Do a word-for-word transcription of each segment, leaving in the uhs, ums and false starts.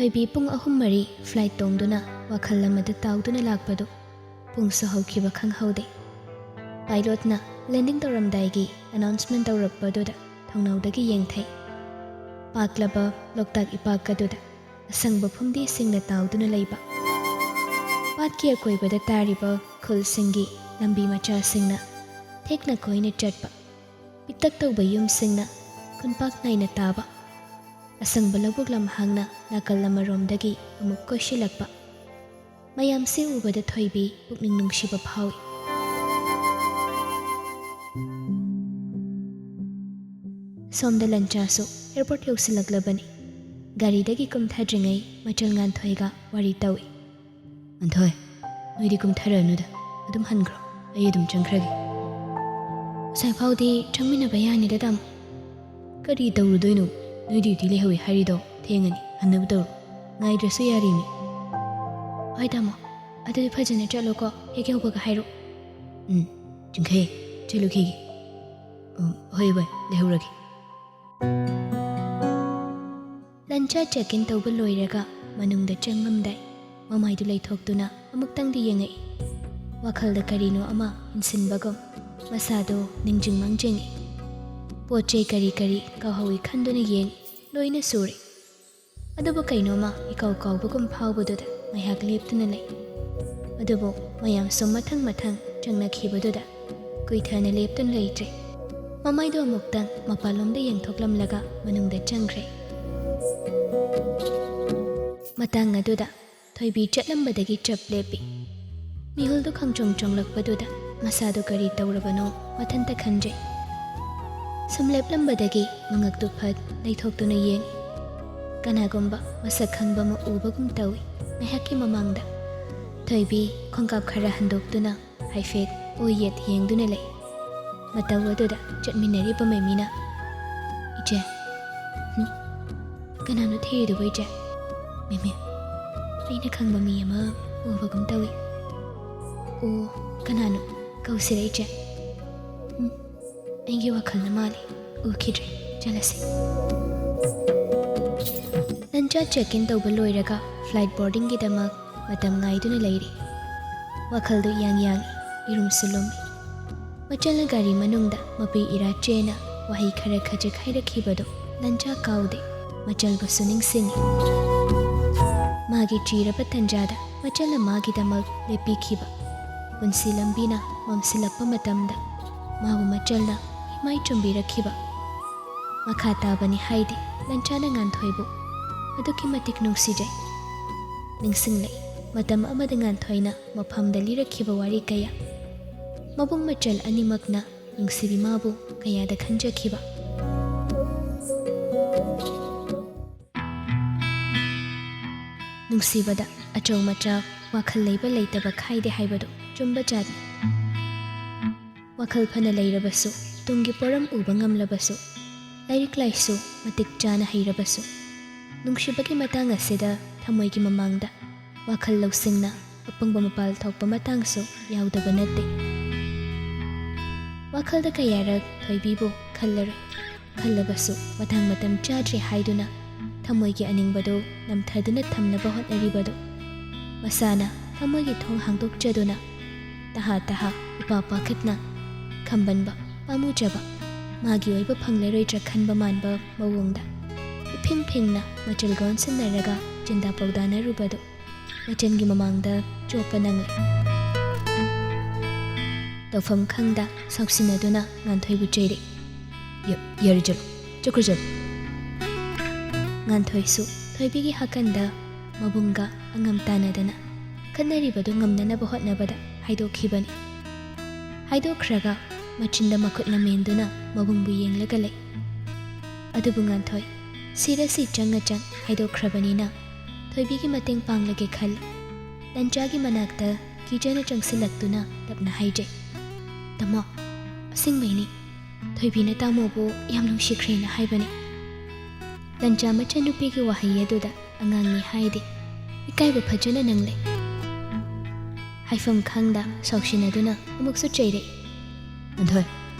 ꯊꯣꯏꯕꯤ ꯄꯨꯡ ꯑꯍꯨꯝ ꯃꯔꯤ flight ꯇꯣꯡꯗꯨꯅ ꯋꯥꯈꯜ ꯑꯃꯗ ꯇꯥꯎꯗꯨꯅ ꯂꯥꯛꯄꯗꯨ ꯄꯨꯡꯁꯨ ꯍꯧꯈꯤꯕ ꯈꯪꯍꯧꯗꯦ꯫ Pilotꯅ landing ꯇꯧꯔꯝꯗꯥꯏꯒꯤ announcement ꯇꯧꯔꯛꯄꯗꯨꯗ ꯊꯣꯡꯅꯥꯎꯗꯒꯤ ꯌꯦꯡꯊꯩ꯫ ꯄꯥꯛꯂꯕ ꯂꯣꯛꯇꯥꯛ ꯏꯄꯥꯛ ꯑꯗꯨꯗ ꯑꯁꯪꯕ ꯐꯨꯝꯗꯤꯁꯤꯡꯅ ꯇꯥꯎꯗꯨꯅ ꯂꯩꯕ꯫ ꯄꯥꯠꯀꯤ ꯑꯀꯣꯏꯕꯗ ꯇꯥꯔꯤꯕ ꯈꯨꯜꯁꯤꯡꯒꯤ ꯂꯝꯕꯤ ꯃꯆꯥꯁꯤꯡꯅ ꯊꯦꯛꯅ ꯀꯣꯏꯅ ꯆꯠꯄ꯫ ꯄꯤꯛꯇꯛ ꯇꯧꯕ ꯌꯨꯝꯁꯤꯡꯅ ꯈꯨꯟꯄꯥꯛ ꯅꯥꯏꯅ ꯇꯥꯕ꯫ ꯑꯁꯪꯕ ꯂꯧꯕꯨꯛ ꯂꯝꯍꯥꯡꯅ ꯅꯥꯀꯜ ꯑꯃꯔꯣꯝꯗꯒꯤ ꯑꯃꯨꯛ ꯀꯣꯏꯁꯤꯜꯂꯛꯄ꯫ ꯃꯌꯥꯝꯁꯤ ꯎꯕꯗ ꯊꯣꯏꯕꯤ ꯄꯨꯛꯅꯤꯡ ꯅꯨꯡꯁꯤꯕ ꯐꯥꯎꯏ꯫ ꯁꯣꯝꯗ ꯂꯟꯆꯥꯁꯨ airport ꯌꯧꯁꯤꯜꯂꯛꯂꯕꯅꯤ꯫ ꯒꯥꯔꯤꯗꯒꯤ ꯀꯨꯝꯊꯗ꯭ꯔꯤꯉꯩ ꯃꯆꯜ ꯉꯥꯟꯊꯣꯏꯒ ꯋꯥꯔꯤ ꯇꯧꯏ꯫ "ꯉꯥꯟꯊꯣꯏ, ꯅꯣꯏꯗꯤ ꯀꯨꯝꯊꯔꯅꯨꯗ, ꯑꯗꯨꯝ ꯍꯟꯈ꯭ꯔꯣ, ꯑꯩ ꯑꯗꯨꯝ ꯆꯪꯈ꯭ꯔꯒꯦ꯫ ꯉꯁꯥꯏ ꯐꯥꯎꯗꯤ ꯆꯪꯃꯤꯟꯅꯕ ꯌꯥꯅꯤꯗ, ꯇꯥꯃꯣ꯫ ꯀꯔꯤ ꯇꯧꯔꯨꯗꯣꯏꯅꯣ? ꯅꯣꯏ duty ꯂꯩꯍꯧꯋꯤ ꯍꯥꯏꯔꯤꯗꯣ ꯊꯦꯡꯉꯅꯤ, ꯍꯟꯅꯕ ꯇꯧꯔꯣ, ꯉꯥꯏꯗ꯭ꯔꯁꯨ ꯌꯥꯔꯤꯅꯤ꯫" "ꯍꯣꯏ ꯇꯥꯃꯣ, ꯑꯗꯨꯗꯤ ꯐꯖꯅ ꯆꯠꯂꯣꯀꯣ, ꯍꯦꯛ ꯌꯧꯕꯒ ꯍꯥꯏꯔꯛꯑꯣ꯫" "ꯎꯝ, ꯆꯤꯡꯈꯩ, ꯆꯠꯂꯨꯈꯤꯒꯦ꯫" "ꯑꯣ, ꯍꯣꯏ ꯚꯥꯏ, ꯂꯩꯍꯧꯔꯒꯦ꯫" ꯂꯟꯆꯥ check in ꯇꯧꯕ ꯂꯣꯏꯔꯒ ꯃꯅꯨꯡꯗ ꯆꯪꯉꯝꯗꯥꯏ ꯃꯃꯥꯏꯗꯨ ꯂꯩꯊꯣꯛꯇꯨꯅ ꯑꯃꯨꯛꯇꯪꯗꯤ ꯌꯦꯡꯉꯛꯏ꯫ ꯋꯥꯈꯜꯗ ꯀꯔꯤꯅꯣ ꯑꯃ ꯏꯟꯁꯤꯟꯕꯒꯨꯝ ꯃꯁꯥꯗꯨ ꯅꯤꯡꯖꯤꯡ ꯃꯥꯡꯖꯤꯡꯉꯤ꯫ ꯄꯣꯠ ꯆꯩ ꯀꯔꯤ ꯀꯔꯤ ꯀꯥꯎꯍꯧꯏ ꯈꯟꯗꯨꯅ ꯌꯦꯡ ꯂꯣꯏꯅ ꯁꯨꯔꯦ꯫ ꯑꯗꯨꯕꯨ ꯀꯩꯅꯣꯝꯃ ꯏꯀꯥꯎ ꯀꯥꯎꯕꯒꯨꯝ ꯐꯥꯎꯕꯗꯨꯗ ꯉꯥꯏꯍꯥꯛ ꯂꯦꯞꯇꯨꯅ ꯂꯩ꯫ ꯑꯗꯨꯕꯨ ꯃꯌꯥꯝ ꯁꯨꯝ ꯃꯊꯪ ꯃꯊꯪ ꯆꯪꯅꯈꯤꯕꯗꯨꯗ ꯀꯨꯏꯊꯅ ꯂꯦꯞꯇꯨꯅ ꯂꯩꯇ꯭ꯔꯦ꯫ ꯃꯃꯥꯏꯗꯨ ꯑꯃꯨꯛꯇꯪ ꯃꯄꯥꯟꯂꯣꯝꯗ ꯌꯦꯡꯊꯣꯛꯂꯝꯂꯒ ꯃꯅꯨꯡꯗ ꯆꯪꯈ꯭ꯔꯦ꯫ ꯃꯇꯥꯡ ꯑꯗꯨꯗ ꯊꯣꯏꯕꯤ ꯆꯠꯂꯝꯕꯗꯒꯤ ꯆꯞ ꯂꯦꯞꯄꯤ꯫ ꯃꯤꯍꯨꯜꯗꯨ ꯈꯪꯆꯣꯡ ꯆꯣꯡꯂꯛꯄꯗꯨꯗ ꯃꯁꯥꯗꯨ ꯀꯔꯤ ꯇꯧꯔꯕꯅꯣ ꯃꯊꯟꯇ ꯈꯟꯖꯩ꯫ ꯁꯨꯝ ꯂꯦꯞꯂꯝꯕꯗꯒꯤ ꯃꯉꯛꯇꯨ ꯐꯠ ꯂꯩꯊꯣꯛꯇꯨꯅ ꯌꯦꯡ꯫ ꯀꯅꯥꯒꯨꯝꯕ ꯃꯁꯛ ꯈꯪꯕ ꯑꯃ ꯎꯕꯒꯨꯝ ꯇꯧꯏ ꯉꯥꯏꯍꯥꯛꯀꯤ ꯃꯃꯥꯡꯗ꯫ ꯊꯣꯏꯕꯤ ꯈꯣꯡꯀꯥꯞ ꯈꯔ ꯍꯟꯗꯣꯛꯇꯨꯅ ꯍꯥꯏꯐꯦꯠ ꯑꯣꯏ ꯌꯦꯠ ꯌꯦꯡꯗꯨꯅ ꯂꯩ꯫ ꯃꯇꯧ ꯑꯗꯨꯗ ꯆꯠꯃꯤꯟꯅꯔꯤꯕ ꯃꯦꯃꯤꯅ, "ꯏꯆꯦ꯫" "ꯍꯨꯝ? ꯀꯅꯥꯅꯣ ꯊꯤꯔꯤꯗꯨꯕꯣ, ꯏꯆꯦ?" "ꯃꯦꯃꯤ, ꯑꯩꯅ ꯈꯪꯕ ꯃꯤ ꯑꯃ ꯎꯕꯒꯨꯝ ꯇꯧꯏ꯫" "ꯑꯣ, ꯀꯅꯥꯅꯣ? ꯀꯧꯁꯤꯔ, ꯏꯆꯦ?" "ꯎꯝ, ꯑꯩꯒꯤ ꯋꯥꯈꯜꯅ ꯃꯥꯜꯂꯤ, ꯎꯈꯤꯗ꯭ꯔꯦ, ꯆꯠꯂꯁꯤ꯫" ꯂꯟꯆꯥ ꯏꯆꯥ check in ꯇꯧꯕ ꯂꯣꯏꯔꯒ flight boardingꯒꯤꯗꯃꯛ ꯃꯇꯝ ꯉꯥꯏꯗꯨꯅ ꯂꯩꯔꯤ꯫ ꯋꯥꯈꯜꯗꯨ ꯏꯌꯥꯡ ꯌꯥꯡꯏ, ꯏꯔꯨꯝꯁꯨ ꯂꯨꯝꯃꯤ꯫ ꯃꯆꯜꯅ ꯒꯥꯔꯤ ꯃꯅꯨꯡꯗ ꯃꯄꯤ ꯏꯔꯥ ꯆꯦꯅ ꯋꯥꯍꯩ ꯈꯔ ꯈꯖꯤꯛ ꯍꯥꯏꯔꯛꯈꯤꯕꯗꯨ ꯂꯟꯖꯥ ꯀꯥꯎꯗꯦ, ꯃꯆꯜꯕꯨꯁꯨ ꯅꯤꯡꯁꯤꯡꯏ꯫ ꯃꯥꯒꯤ ꯆꯤꯔꯕ ꯇꯟꯖꯥꯗ ꯃꯆꯜꯅ ꯃꯥꯒꯤꯗꯃꯛ ꯂꯦꯞꯄꯤꯈꯤꯕ ꯄꯨꯟꯁꯤ ꯂꯝꯕꯤꯅ ꯃꯝꯁꯤꯜꯂꯛꯄ ꯃꯇꯝꯗ ꯃꯥꯕꯨ ꯃꯆꯜꯅ ꯏꯃꯥꯏ ꯆꯨꯝꯕꯤꯔꯛꯈꯤꯕ꯫ ꯃꯈꯥ ꯇꯥꯕꯅꯤ ꯍꯥꯏꯗꯤ ꯂꯟꯆꯥꯅ ꯉꯥꯟꯊꯣꯏꯕꯨ ꯑꯗꯨꯛꯀꯤ ꯃꯇꯤꯛ ꯅꯨꯡꯁꯤꯖꯩ꯫ ꯅꯤꯡꯁꯤꯡꯂꯛꯏ ꯃꯇꯝ ꯑꯃꯗ ꯉꯥꯟꯊꯣꯏꯅ ꯃꯐꯝꯗ ꯂꯤꯔꯛꯈꯤꯕ ꯋꯥꯔꯤ ꯀꯌꯥ꯫ ꯃꯕꯨꯡ ꯃꯆꯜ ꯑꯅꯤꯃꯛꯅ ꯅꯨꯡꯁꯤꯕꯤ ꯃꯥꯕꯨ ꯀꯌꯥꯗ ꯈꯟꯖꯈꯤꯕ꯫ ꯅꯨꯡꯁꯤꯕꯗ ꯑꯆꯧ ꯃꯆꯥ ꯋꯥꯈꯜ ꯂꯩꯕ ꯂꯩꯇꯕ ꯈꯥꯏꯗꯦ ꯍꯥꯏꯕꯗꯨ ꯆꯨꯝꯕ ꯖꯥꯠꯅꯤ꯫ ꯋꯥꯈꯜ ꯐꯅ ꯂꯩꯔꯕꯁꯨ, ꯇꯨꯡꯒꯤ ꯄꯣꯔꯝ ꯎꯕ ꯉꯝꯂꯕꯁꯨ, ꯂꯥꯏꯔꯤꯛ ꯂꯥꯏꯁꯨ ꯃꯇꯤꯛ ꯆꯥꯅ ꯍꯩꯔꯕꯁꯨ, ꯅꯨꯡꯁꯤꯕꯒꯤ ꯃꯇꯥꯡ ꯑꯁꯤꯗ ꯊꯃꯣꯏꯒꯤ ꯃꯃꯥꯡꯗ ꯋꯥꯈꯜ ꯂꯧꯁꯤꯡꯅ ꯑꯄꯪꯕ ꯃꯄꯥꯜ ꯊꯣꯛꯄ ꯃꯇꯥꯡꯁꯨ ꯌꯥꯎꯗꯕ ꯅꯠꯇꯦ꯫ ꯋꯥꯈꯜꯗ ꯀꯌꯥꯔꯛ ꯊꯣꯏꯕꯤꯕꯨ ꯈꯜꯂꯔꯣꯏ꯫ ꯈꯜꯂꯕꯁꯨ ꯃꯇꯥꯡ ꯃꯇꯝ ꯆꯥꯗ꯭ꯔꯦ ꯍꯥꯏꯗꯨꯅ ꯊꯃꯣꯏꯒꯤ ꯑꯅꯤꯡꯕꯗꯨ ꯅꯝꯊꯗꯨꯅ ꯊꯝꯅꯕ ꯍꯣꯠꯅꯔꯤꯕꯗꯨ, ꯃꯁꯥꯅ ꯊꯃꯣꯏꯒꯤ ꯊꯣꯡ ꯍꯥꯡꯗꯣꯛꯆꯗꯨꯅ ꯇꯍꯥ ꯇꯍꯥ ꯏꯄꯥ ꯄꯥꯈꯠꯅ ꯈꯝꯕꯟꯕ, ꯄꯥꯝꯃꯨꯖꯕ, ꯃꯥꯒꯤ ꯑꯣꯏꯕ ꯐꯪꯂꯔꯣꯏꯗ꯭ꯔꯥ ꯈꯟꯕ ꯃꯥꯟꯕ ꯃꯑꯣꯡꯗ ꯏꯐꯤꯡ ꯐꯤꯡꯅ ꯃꯆꯜꯒ ꯑꯣꯟꯁꯤꯟꯅꯔꯒ ꯆꯤꯟꯗꯥ ꯄꯥꯎꯗꯥꯅꯔꯨꯕꯗꯨ ꯃꯆꯟꯒꯤ ꯃꯃꯥꯡꯗ ꯆꯣꯞꯄ ꯅꯪꯂꯦ꯫ ꯇꯧꯐꯝ ꯈꯪꯗ ꯁꯥꯎꯁꯤꯟꯅꯗꯨꯅ ꯉꯥꯟꯊꯣꯏꯕꯨ ꯆꯩꯔꯦ꯫ "ꯌ-, ꯌꯥꯔꯦ, ꯆꯠꯂꯣ, ꯆꯠꯈ꯭ꯔꯣ, ꯆꯠꯂꯣ꯫" ꯉꯥꯟꯊꯣꯏꯁꯨ ꯊꯣꯏꯕꯤꯒꯤ ꯍꯥꯀꯟꯗ ꯃꯕꯨꯡꯒ ꯑꯉꯝ ꯇꯥꯟꯅꯗꯅ ꯈꯠꯅꯔꯤꯕꯗꯨ ꯉꯝꯅꯅꯕ ꯍꯣꯠꯅꯕꯗ ꯍꯥꯏꯗꯣꯛꯈꯤꯕꯅꯤ꯫ ꯍꯥꯏꯗꯣꯛꯈ꯭ꯔꯒ ꯃꯆꯤꯟꯗ ꯃꯈꯨꯠꯅ ꯃꯦꯟꯗꯨꯅ ꯃꯕꯨꯡꯕꯨ ꯌꯦꯡꯂꯒ ꯂꯩ꯫ ꯑꯗꯨꯕꯨ ꯉꯥꯟꯊꯣꯏ ꯁꯤꯔꯁꯤ ꯆꯪꯉ ꯆꯪ ꯍꯥꯏꯗꯣꯛꯈ꯭ꯔꯕꯅꯤꯅ ꯊꯣꯏꯕꯤꯒꯤ ꯃꯇꯦꯡ ꯄꯥꯡꯂꯒꯦ ꯈꯜꯂꯤ꯫ ꯂꯟꯆꯥꯒꯤ ꯃꯅꯥꯛꯇ ꯀꯤꯖꯅ ꯆꯪꯁꯤꯜꯂꯛꯇꯨꯅ ꯇꯞꯅ ꯍꯥꯏꯖꯩ, "ꯇꯥꯃꯣ, ꯑꯁꯦꯡꯕꯩꯅꯤ꯫ ꯊꯣꯏꯕꯤꯅ ꯇꯥꯃꯣꯕꯨ ꯌꯥꯝ ꯅꯨꯡꯁꯤꯈ꯭ꯔꯦꯅ ꯍꯥꯏꯕꯅꯤ꯫" ꯂꯟꯆꯥ ꯃꯆꯟꯅꯨꯄꯤꯒꯤ ꯋꯥꯍꯩ ꯑꯗꯨꯗ ꯑꯉꯥꯡꯅꯤ ꯍꯥꯏꯗꯦ꯫ ꯏꯀꯥꯏꯕ ꯐꯖꯅ ꯅꯪꯂꯦ꯫ ꯍꯥꯏꯐꯝ ꯈꯪꯗ ꯁꯥꯎꯁꯤꯟꯅꯗꯨꯅ ꯑꯃꯨꯛꯁꯨ ꯆꯩꯔꯛꯏ꯫ "ꯉꯥꯟꯊꯣꯏ,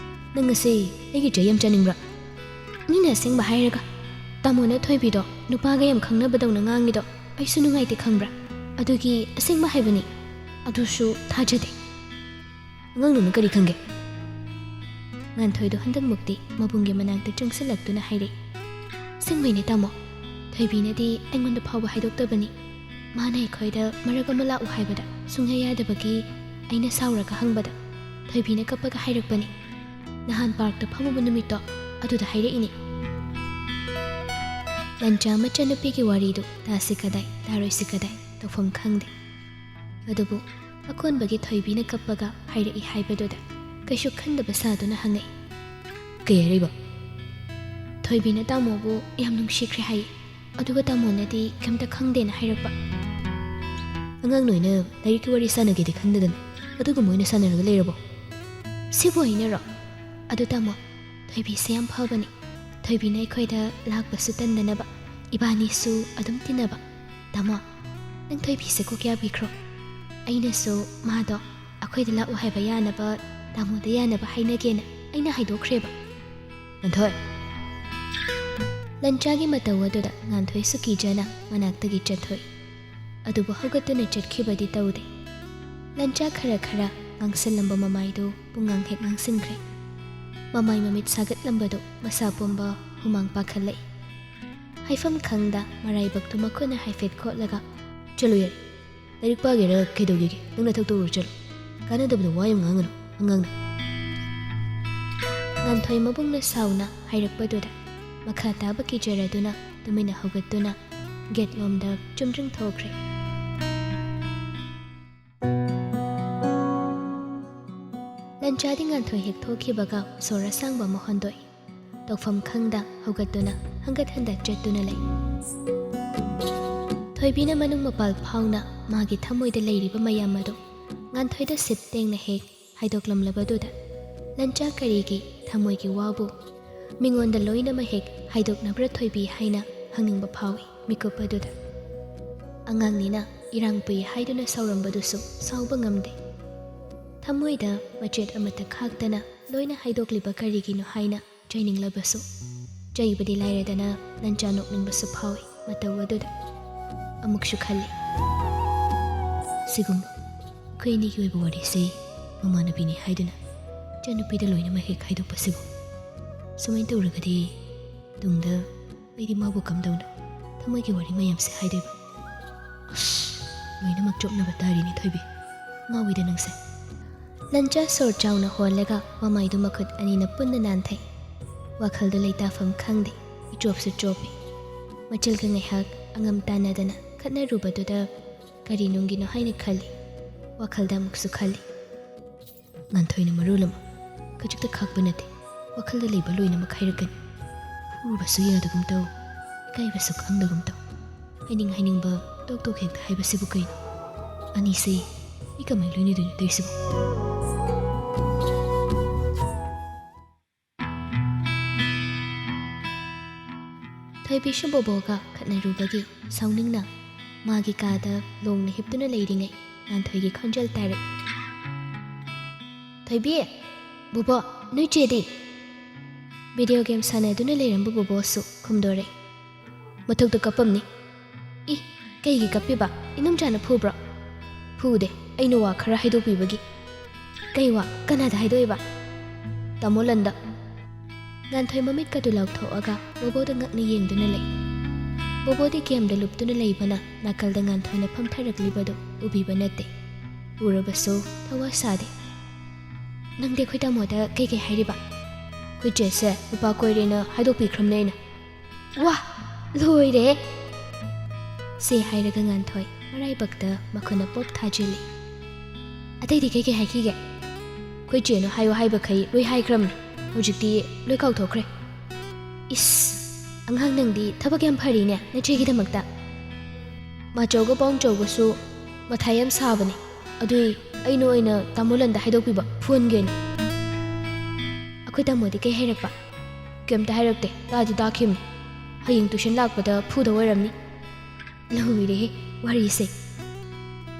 ꯅꯪ ꯉꯁꯤ ꯑꯩꯒꯤ ꯆꯩ ꯌꯥꯝ ꯆꯥꯅꯤꯡꯕ꯭ꯔꯥ? ꯃꯤꯅ ꯑꯁꯦꯡꯕ ꯍꯥꯏꯔꯒ ꯇꯥꯃꯣꯅ ꯊꯣꯏꯕꯤꯗꯣ ꯅꯨꯄꯥꯒ ꯌꯥꯝ ꯈꯪꯅꯕꯗꯧꯅ ꯉꯥꯡꯉꯤꯗꯣ ꯑꯩꯁꯨ ꯅꯨꯡꯉꯥꯏꯇꯦ ꯈꯪꯕ꯭ꯔꯥ? ꯑꯗꯨꯒꯤ ꯑꯁꯦꯡꯕ ꯍꯥꯏꯕꯅꯤ꯫ ꯑꯗꯨꯁꯨ ꯊꯥꯖꯗꯦ꯫ ꯑꯉꯥꯡꯗꯨꯅ ꯀꯔꯤ ꯈꯪꯒꯦ? ꯉꯥꯟꯊꯣꯏꯗꯣ ꯍꯟꯗꯛꯃꯨꯛꯇꯤ ꯃꯕꯨꯡꯒꯤ ꯃꯅꯥꯛꯇ ꯆꯪꯁꯤꯜꯂꯛꯇꯨꯅ ꯍꯥꯏꯔꯛꯏ꯫ "ꯑꯁꯦꯡꯕꯩꯅꯦ ꯇꯥꯃꯣ, ꯊꯣꯏꯕꯤꯅꯗꯤ ꯑꯩꯉꯣꯟꯗ ꯐꯥꯎꯕ ꯍꯥꯏꯗꯣꯛꯇꯕꯅꯤ꯫ ꯃꯥꯅ ꯑꯩꯈꯣꯏꯗ ꯃꯔꯛ ꯑꯃ ꯂꯥꯛꯎ ꯍꯥꯏꯕꯗ ꯁꯨꯡꯌꯥ ꯌꯥꯗꯕꯒꯤ ꯑꯩꯅ ꯁꯥꯎꯔꯒ ꯍꯪꯕꯗ ꯊꯣꯏꯕꯤꯅ ꯀꯞꯄꯒ ꯍꯥꯏꯔꯛꯄꯅꯤ꯫ ꯅꯍꯥꯟ ꯄꯥꯔꯛꯇ ꯐꯝꯃꯨꯕ ꯅꯨꯃꯤꯠꯇꯣ ꯑꯗꯨꯗ ꯍꯥꯏꯔꯛꯏꯅꯤ꯫" ꯂꯟꯆꯥ ꯃꯆꯟꯅꯨꯄꯤꯒꯤ ꯋꯥꯔꯤꯗꯨ ꯇꯥꯁꯤ ꯀꯗꯥꯏ, ꯇꯥꯔꯣꯏꯁꯤ ꯀꯗꯥꯏ ꯇꯧꯐꯝ ꯈꯪꯗꯦ꯫ ꯑꯗꯨꯕꯨ ꯑꯀꯣꯟꯕꯒꯤ ꯊꯣꯏꯕꯤꯅ ꯀꯞꯄꯒ ꯍꯥꯏꯔꯛꯏ ꯍꯥꯏꯕꯗꯨꯗ ꯀꯩꯁꯨ ꯈꯟꯗꯕ ꯁꯥꯗꯨꯅ ꯍꯪꯉꯛꯏ꯫ "ꯀꯩ ꯍꯥꯏꯔꯛꯏꯕ?" "ꯊꯣꯏꯕꯤꯅ ꯇꯥꯃꯣꯕꯨ ꯌꯥꯝ ꯅꯨꯡꯁꯤꯈ꯭ꯔꯦ ꯍꯥꯏꯌꯦ, ꯑꯗꯨꯒ ꯇꯥꯃꯣꯅꯗꯤ ꯀꯩꯝꯇ ꯈꯪꯗꯦꯅ ꯍꯥꯏꯔꯛꯄ꯫" "ꯑꯉꯥꯡ ꯅꯣꯏꯅ ꯂꯥꯏꯔꯤꯛꯀꯤ ꯋꯥꯔꯤ ꯁꯥꯟꯅꯒꯦꯗꯤ ꯈꯪꯗꯗꯅ ꯑꯗꯨꯒꯨꯝꯕ ꯑꯣꯏꯅ ꯁꯥꯟꯅꯔꯒ ꯂꯩꯔꯕꯣ?" "ꯁꯤꯕꯨ ꯑꯩꯅꯔꯣ? ꯑꯗꯨ ꯇꯥꯃꯣ, ꯊꯣꯏꯕꯤꯁꯦ ꯌꯥꯝ ꯐꯕꯅꯤ꯫ ꯊꯣꯏꯕꯤꯅ ꯑꯩꯈꯣꯏꯗ ꯂꯥꯛꯄꯁꯨ ꯇꯟꯗꯅꯕ ꯏꯕꯥꯅꯤꯁꯨ ꯑꯗꯨꯝ ꯇꯤꯟꯅꯕ꯫ ꯇꯥꯃꯣ, ꯅꯪ ꯊꯣꯏꯕꯤꯁꯦ ꯀꯣꯛ ꯌꯥꯕꯤꯈ꯭ꯔꯣ꯫ ꯑꯩꯅꯁꯨ ꯃꯥꯗꯣ ꯑꯩꯈꯣꯏꯗ ꯂꯥꯛꯎ ꯍꯥꯏꯕ ꯌꯥꯅꯕ ꯇꯥꯃꯣꯗ ꯌꯥꯅꯕ ꯍꯥꯏꯅꯒꯦꯅ ꯑꯩꯅ ꯍꯥꯏꯗꯣꯛꯈ꯭ꯔꯦꯕ꯫" "ꯉꯥꯟꯊꯣꯏ!" ꯂꯟꯆꯥꯒꯤ ꯃꯇꯧ ꯑꯗꯨꯗ ꯉꯥꯟꯊꯣꯏꯁꯨ ꯀꯤꯖꯅ ꯃꯅꯥꯛꯇꯒꯤ ꯆꯠꯊꯣꯛꯏ꯫ ꯑꯗꯨꯕꯨ ꯍꯧꯒꯠꯇꯨꯅ ꯆꯠꯈꯤꯕꯗꯤ ꯇꯧꯗꯦ꯫ ꯂꯟꯆꯥ ꯈꯔ ꯈꯔ ꯉꯥꯡꯁꯤꯜꯂꯝꯕ ꯃꯃꯥꯏꯗꯨ ꯄꯨꯡꯉꯥꯡ ꯍꯦꯛ ꯉꯥꯡꯁꯤꯟꯈ꯭ꯔꯦ꯫ ꯃꯃꯥꯏ ꯃꯃꯤꯠ ꯁꯥꯒꯠꯂꯝꯕꯗꯨ ꯃꯁꯥ ꯄꯨꯝꯕ ꯍꯨꯃꯥꯡ ꯄꯥꯈꯠꯂꯛꯏ꯫ ꯍꯥꯏꯐꯝ ꯈꯪꯗ ꯃꯔꯥꯏꯕꯛꯇꯨ ꯃꯈꯨꯠꯅ ꯍꯥꯏꯐꯦꯠ ꯈꯣꯠꯂꯒ, "ꯆꯠꯂꯨ ꯌꯥꯔꯦ꯫ ꯂꯥꯏꯔꯤꯛ ꯄꯥꯒꯦꯔꯥ ꯀꯩꯗꯧꯒꯦꯒꯦ? ꯅꯪ ꯅꯊꯧ ꯇꯧꯔꯨꯔꯣ ꯆꯠꯂꯣ꯫ ꯀꯥꯟꯅꯗꯕꯗꯣ ꯋꯥ ꯌꯥꯝ ꯉꯥꯡꯒꯅꯨ, ꯑꯉꯥꯡꯅ꯫" ꯉꯥꯟꯊꯣꯏ ꯃꯕꯨꯡꯅ ꯁꯥꯎꯅ ꯍꯥꯏꯔꯛꯄꯗꯨꯗ ꯃꯈꯥ ꯇꯥꯕ ꯀꯤꯖꯔꯗꯨꯅ ꯇꯨꯃꯤꯟꯅ ꯍꯧꯒꯠꯇꯨꯅ ꯒꯦꯠ ꯂꯣꯝꯗ ꯆꯨꯝꯗ꯭ꯔꯤꯡ ꯊꯣꯛꯈ꯭ꯔꯦ꯫ ꯂꯟꯆꯥꯗꯤ ꯉꯥꯟꯊꯣꯏ ꯍꯦꯛ ꯊꯣꯛꯈꯤꯕꯒ ꯁꯣꯔ ꯑꯁꯥꯡꯕ ꯑꯃ ꯍꯣꯟꯗꯣꯛꯏ꯫ ꯇꯧꯐꯝ ꯈꯪꯗ ꯍꯧꯒꯠꯇꯨꯅ ꯍꯪꯒꯠ ꯍꯟꯗ ꯆꯠꯇꯨꯅ ꯂꯩ꯫ ꯊꯣꯏꯕꯤꯅ ꯃꯅꯨꯡ ꯃꯄꯥꯜ ꯐꯥꯎꯅ ꯃꯥꯒꯤ ꯊꯃꯣꯏꯗ ꯂꯩꯔꯤꯕ ꯃꯌꯥꯝ ꯑꯗꯨ ꯉꯥꯟꯊꯣꯏꯗ ꯁꯤꯠ ꯇꯦꯡꯅ ꯍꯦꯛ ꯍꯥꯏꯗꯣꯛꯂꯝꯂꯕꯗꯨꯗ ꯂꯟꯆꯥ ꯀꯔꯤꯒꯤ ꯊꯃꯣꯏꯒꯤ ꯋꯥꯕꯨ ꯃꯤꯉꯣꯟꯗ ꯂꯣꯏꯅꯃꯛ ꯍꯦꯛ ꯍꯥꯏꯗꯣꯛꯅꯕ꯭ꯔꯥ ꯊꯣꯏꯕꯤ ꯍꯥꯏꯅ ꯍꯪꯅꯤꯡꯕ ꯐꯥꯎꯏ ꯃꯤꯀꯨꯞ ꯑꯗꯨꯗ꯫ ꯑꯉꯥꯡꯅꯤꯅ ꯏꯔꯥꯡ ꯄꯨꯏ ꯍꯥꯏꯗꯨꯅ ꯁꯥꯎꯔꯝꯕꯗꯨꯁꯨ ꯁꯥꯎꯕ ꯉꯝꯗꯦ꯫ ꯊꯃꯣꯏꯗ ꯃꯆꯦꯠ ꯑꯃꯠꯇ ꯈꯥꯛꯇꯅ ꯂꯣꯏꯅ ꯍꯥꯏꯗꯣꯛꯂꯤꯕ ꯀꯔꯤꯒꯤꯅꯣ ꯍꯥꯏꯅ ꯆꯩꯅꯤꯡꯂꯕꯁꯨ, ꯆꯩꯕꯗꯤ ꯂꯥꯏꯔꯗꯅ ꯂꯟꯆꯥ ꯅꯣꯛꯅꯤꯡꯕꯁꯨ ꯐꯥꯎꯏ꯫ ꯃꯇꯧ ꯑꯗꯨꯗ ꯑꯃꯨꯛꯁꯨ ꯈꯜꯂꯤ, ꯁꯤꯒꯨꯝꯕ ꯑꯩꯈꯣꯏ ꯑꯅꯤꯒꯤ ꯑꯣꯏꯕ ꯋꯥꯔꯤꯁꯦ ꯃꯃꯥꯟꯅꯕꯤꯅꯤ ꯍꯥꯏꯗꯨꯅ ꯏꯆꯟꯅꯨꯄꯤꯗ ꯂꯣꯏꯅꯃꯛ ꯍꯦꯛ ꯍꯥꯏꯗꯣꯛꯄꯁꯤꯕꯨ꯫ ꯁꯨꯃꯥꯏꯅ ꯇꯧꯔꯒꯗꯤ ꯇꯨꯡꯗ ꯑꯩꯗꯤ ꯃꯥꯕꯨ ꯀꯝꯗꯧꯅ ꯊꯃꯣꯏꯒꯤ ꯋꯥꯔꯤ ꯃꯌꯥꯝꯁꯦ ꯍꯥꯏꯗꯣꯏꯕ? ꯑꯁ, ꯂꯣꯏꯅꯃꯛ ꯆꯣꯞꯅꯕ ꯇꯥꯔꯤꯅꯤ ꯊꯣꯏꯕꯤ꯫ ꯉꯥꯎꯏꯗ ꯅꯪꯁꯦ꯫ ꯂꯟꯆꯥ ꯁꯣꯔ ꯆꯥꯎꯅ ꯍꯣꯜꯂꯒ ꯃꯃꯥꯏꯗꯨ ꯃꯈꯨꯠ ꯑꯅꯤꯅ ꯄꯨꯟꯅ ꯅꯥꯟꯊꯩ꯫ ꯋꯥꯈꯜꯗꯨ ꯂꯩꯇꯥꯐꯝ ꯈꯪꯗꯦ, ꯏꯆꯣꯞꯁꯨ ꯆꯣꯞꯄꯤ꯫ ꯃꯆꯤꯜꯒ ꯉꯥꯏꯍꯥꯛ ꯑꯉꯝ ꯇꯥꯟꯅꯗꯅ ꯈꯠꯅꯔꯨꯕꯗꯨꯗ ꯀꯔꯤ ꯅꯨꯡꯒꯤꯅꯣ ꯍꯥꯏꯅ ꯈꯜꯂꯤ꯫ ꯋꯥꯈꯜꯗ ꯑꯃꯨꯛꯁꯨ ꯈꯜꯂꯤ, ꯉꯥꯟꯊꯣꯏꯅ ꯃꯔꯣꯜ ꯑꯃ ꯈꯖꯤꯛꯇ ꯈꯥꯛꯄ ꯅꯠꯇꯦ, ꯋꯥꯈꯜꯗ ꯂꯩꯕ ꯂꯣꯏꯅꯃꯛ ꯍꯥꯏꯔꯛꯀꯅꯤ꯫ ꯎꯔꯨꯕꯁꯨ ꯌꯥꯗꯒꯨꯝ ꯇꯧ, ꯏꯀꯥꯏꯕꯁꯨ ꯈꯪꯗꯒꯨꯝ ꯇꯧ꯫ ꯍꯥꯏꯅꯤꯡ ꯍꯥꯏꯅꯤꯡꯕ ꯇꯣꯛ ꯇꯣꯛ ꯍꯦꯛꯇ ꯍꯥꯏꯕꯁꯤꯕꯨ ꯀꯩꯅꯣ? ꯑꯅꯤꯁꯦ ꯑꯩ ꯀꯃꯥꯏ ꯂꯣꯏꯅꯗꯣꯏꯅꯣ ꯇꯧꯔꯤꯁꯤꯕꯣ? ꯊꯣꯏꯕꯤꯁꯨ ꯕꯣꯕꯣꯒ ꯈꯠꯅꯔꯨꯕꯒꯤ ꯁꯥꯎꯅꯤꯡꯅ ꯃꯥꯒꯤ ꯀꯥꯗ ꯂꯣꯡꯅ ꯍꯤꯞꯇꯨꯅ ꯂꯩꯔꯤꯉꯩ ꯉꯥꯟꯊꯣꯏꯒꯤ ꯈꯣꯟꯖꯦꯜ ꯇꯥꯔꯛꯏ꯫ "ꯊꯣꯏꯕꯤ! ꯕꯣꯕꯣ, ꯅꯣꯏ ꯆꯦꯗꯤ?" ꯚꯤꯗꯤꯑꯣ ꯒꯦꯝ ꯁꯥꯟꯅꯗꯨꯅ ꯂꯩꯔꯝꯕ ꯕꯣꯕꯣꯁꯨ ꯈꯨꯝꯗꯣꯔꯛꯏ꯫ "ꯃꯊꯛꯇ ꯀꯞꯄꯝꯅꯤ꯫" "ꯏ, ꯀꯩꯒꯤ ꯀꯞꯄꯤꯕ? ꯏꯅꯝꯆꯥꯅ ꯐꯨꯕ꯭ꯔꯣ?" "ꯐꯨꯗꯦ, ꯑꯩꯅ ꯋꯥ ꯈꯔ ꯍꯥꯏꯗꯣꯛꯄꯤꯕꯒꯤ꯫" "ꯀꯩ ꯋꯥ? ꯀꯅꯥꯗ ꯍꯥꯏꯗꯣꯛꯏꯕ?" "ꯇꯥꯃꯣ ꯂꯟꯗ꯫" ꯉꯥꯟꯊꯣꯏ ꯃꯃꯤꯠꯀꯗꯨ ꯂꯥꯎꯊꯣꯛꯑꯒ ꯕꯣꯕꯣꯗ ꯉꯛꯅ ꯌꯦꯡꯗꯨꯅ ꯂꯩ꯫ ꯕꯣꯕꯣꯗꯤ ꯒꯦꯝꯗ ꯂꯨꯞꯇꯨꯅ ꯂꯩꯕꯅ ꯅꯥꯀꯜꯗ ꯉꯥꯟꯊꯣꯏꯅ ꯐꯝꯊꯔꯛꯂꯤꯕꯗꯨ ꯎꯕꯤꯕ ꯅꯠꯇꯦ꯫ ꯎꯔꯕꯁꯨ ꯊꯋꯥ ꯁꯥꯗꯦ꯫ "ꯅꯪꯗꯤ ꯑꯩꯈꯣꯏ ꯇꯥꯃꯣꯗ ꯀꯩꯀꯩ ꯍꯥꯏꯔꯤꯕ?" "ꯑꯩꯈꯣꯏ ꯆꯦꯁꯦ ꯅꯨꯄꯥ ꯀꯣꯏꯔꯦꯅ ꯍꯥꯏꯗꯣꯛꯄꯤꯈ꯭ꯔꯕꯅꯦ ꯑꯩꯅ꯫" "ꯋꯥ! ꯂꯣꯏꯔꯦ!" ꯁꯤ ꯍꯥꯏꯔꯒ ꯉꯥꯟꯊꯣꯏ ꯃꯔꯥꯏꯕꯛꯇ ꯃꯈꯨꯠꯅ ꯄꯣꯞ ꯊꯥꯖꯤꯜꯂꯤ꯫ "ꯑꯇꯩꯗꯤ ꯀꯩꯀꯩ ꯍꯥꯏꯈꯤꯒꯦ?" "ꯑꯩꯈꯣꯏ ꯆꯦꯅ ꯍꯥꯏꯌꯨ ꯍꯥꯏꯕꯈꯩ ꯂꯣꯏ ꯍꯥꯏꯈ꯭ꯔꯕꯅꯤ, ꯍꯧꯖꯤꯛꯇꯤ ꯂꯣꯏ ꯀꯥꯎꯊꯣꯛꯈ꯭ꯔꯦ꯫" "ꯏꯁ! ꯑꯉꯥꯡ ꯅꯪꯗꯤ ꯊꯕꯛ ꯌꯥꯝ ꯐꯔꯤꯅꯦ ꯅꯆꯦꯒꯤꯗꯃꯛꯇ꯫" "ꯃꯥꯆꯧꯒ ꯄꯥꯎꯆꯧꯒꯁꯨ ꯃꯊꯥ ꯌꯥꯝ ꯁꯥꯕꯅꯦ, ꯑꯗꯨꯏ ꯑꯩꯅ ꯑꯣꯏꯅ ꯇꯥꯃꯣ ꯂꯟꯗ ꯍꯥꯏꯗꯣꯛꯄꯤꯕ ꯐꯣꯟꯒꯤ ꯑꯣꯏꯅ꯫" "ꯑꯩꯈꯣꯏ ꯇꯥꯃꯣꯗꯤ ꯀꯩ ꯍꯥꯏꯔꯛꯄ?" "ꯀꯩꯝꯇ ꯍꯥꯏꯔꯛꯇꯦ, ꯇꯥꯗꯤ ꯇꯥꯈꯤꯕꯅꯤ꯫ ꯍꯌꯦꯡ ꯇꯨꯏꯁꯟ ꯂꯥꯛꯄꯗ ꯐꯨꯗꯧ ꯑꯣꯏꯔꯝꯅꯤ꯫" "ꯂꯣꯏꯔꯦꯍꯦ ꯋꯥꯔꯤꯁꯦ꯫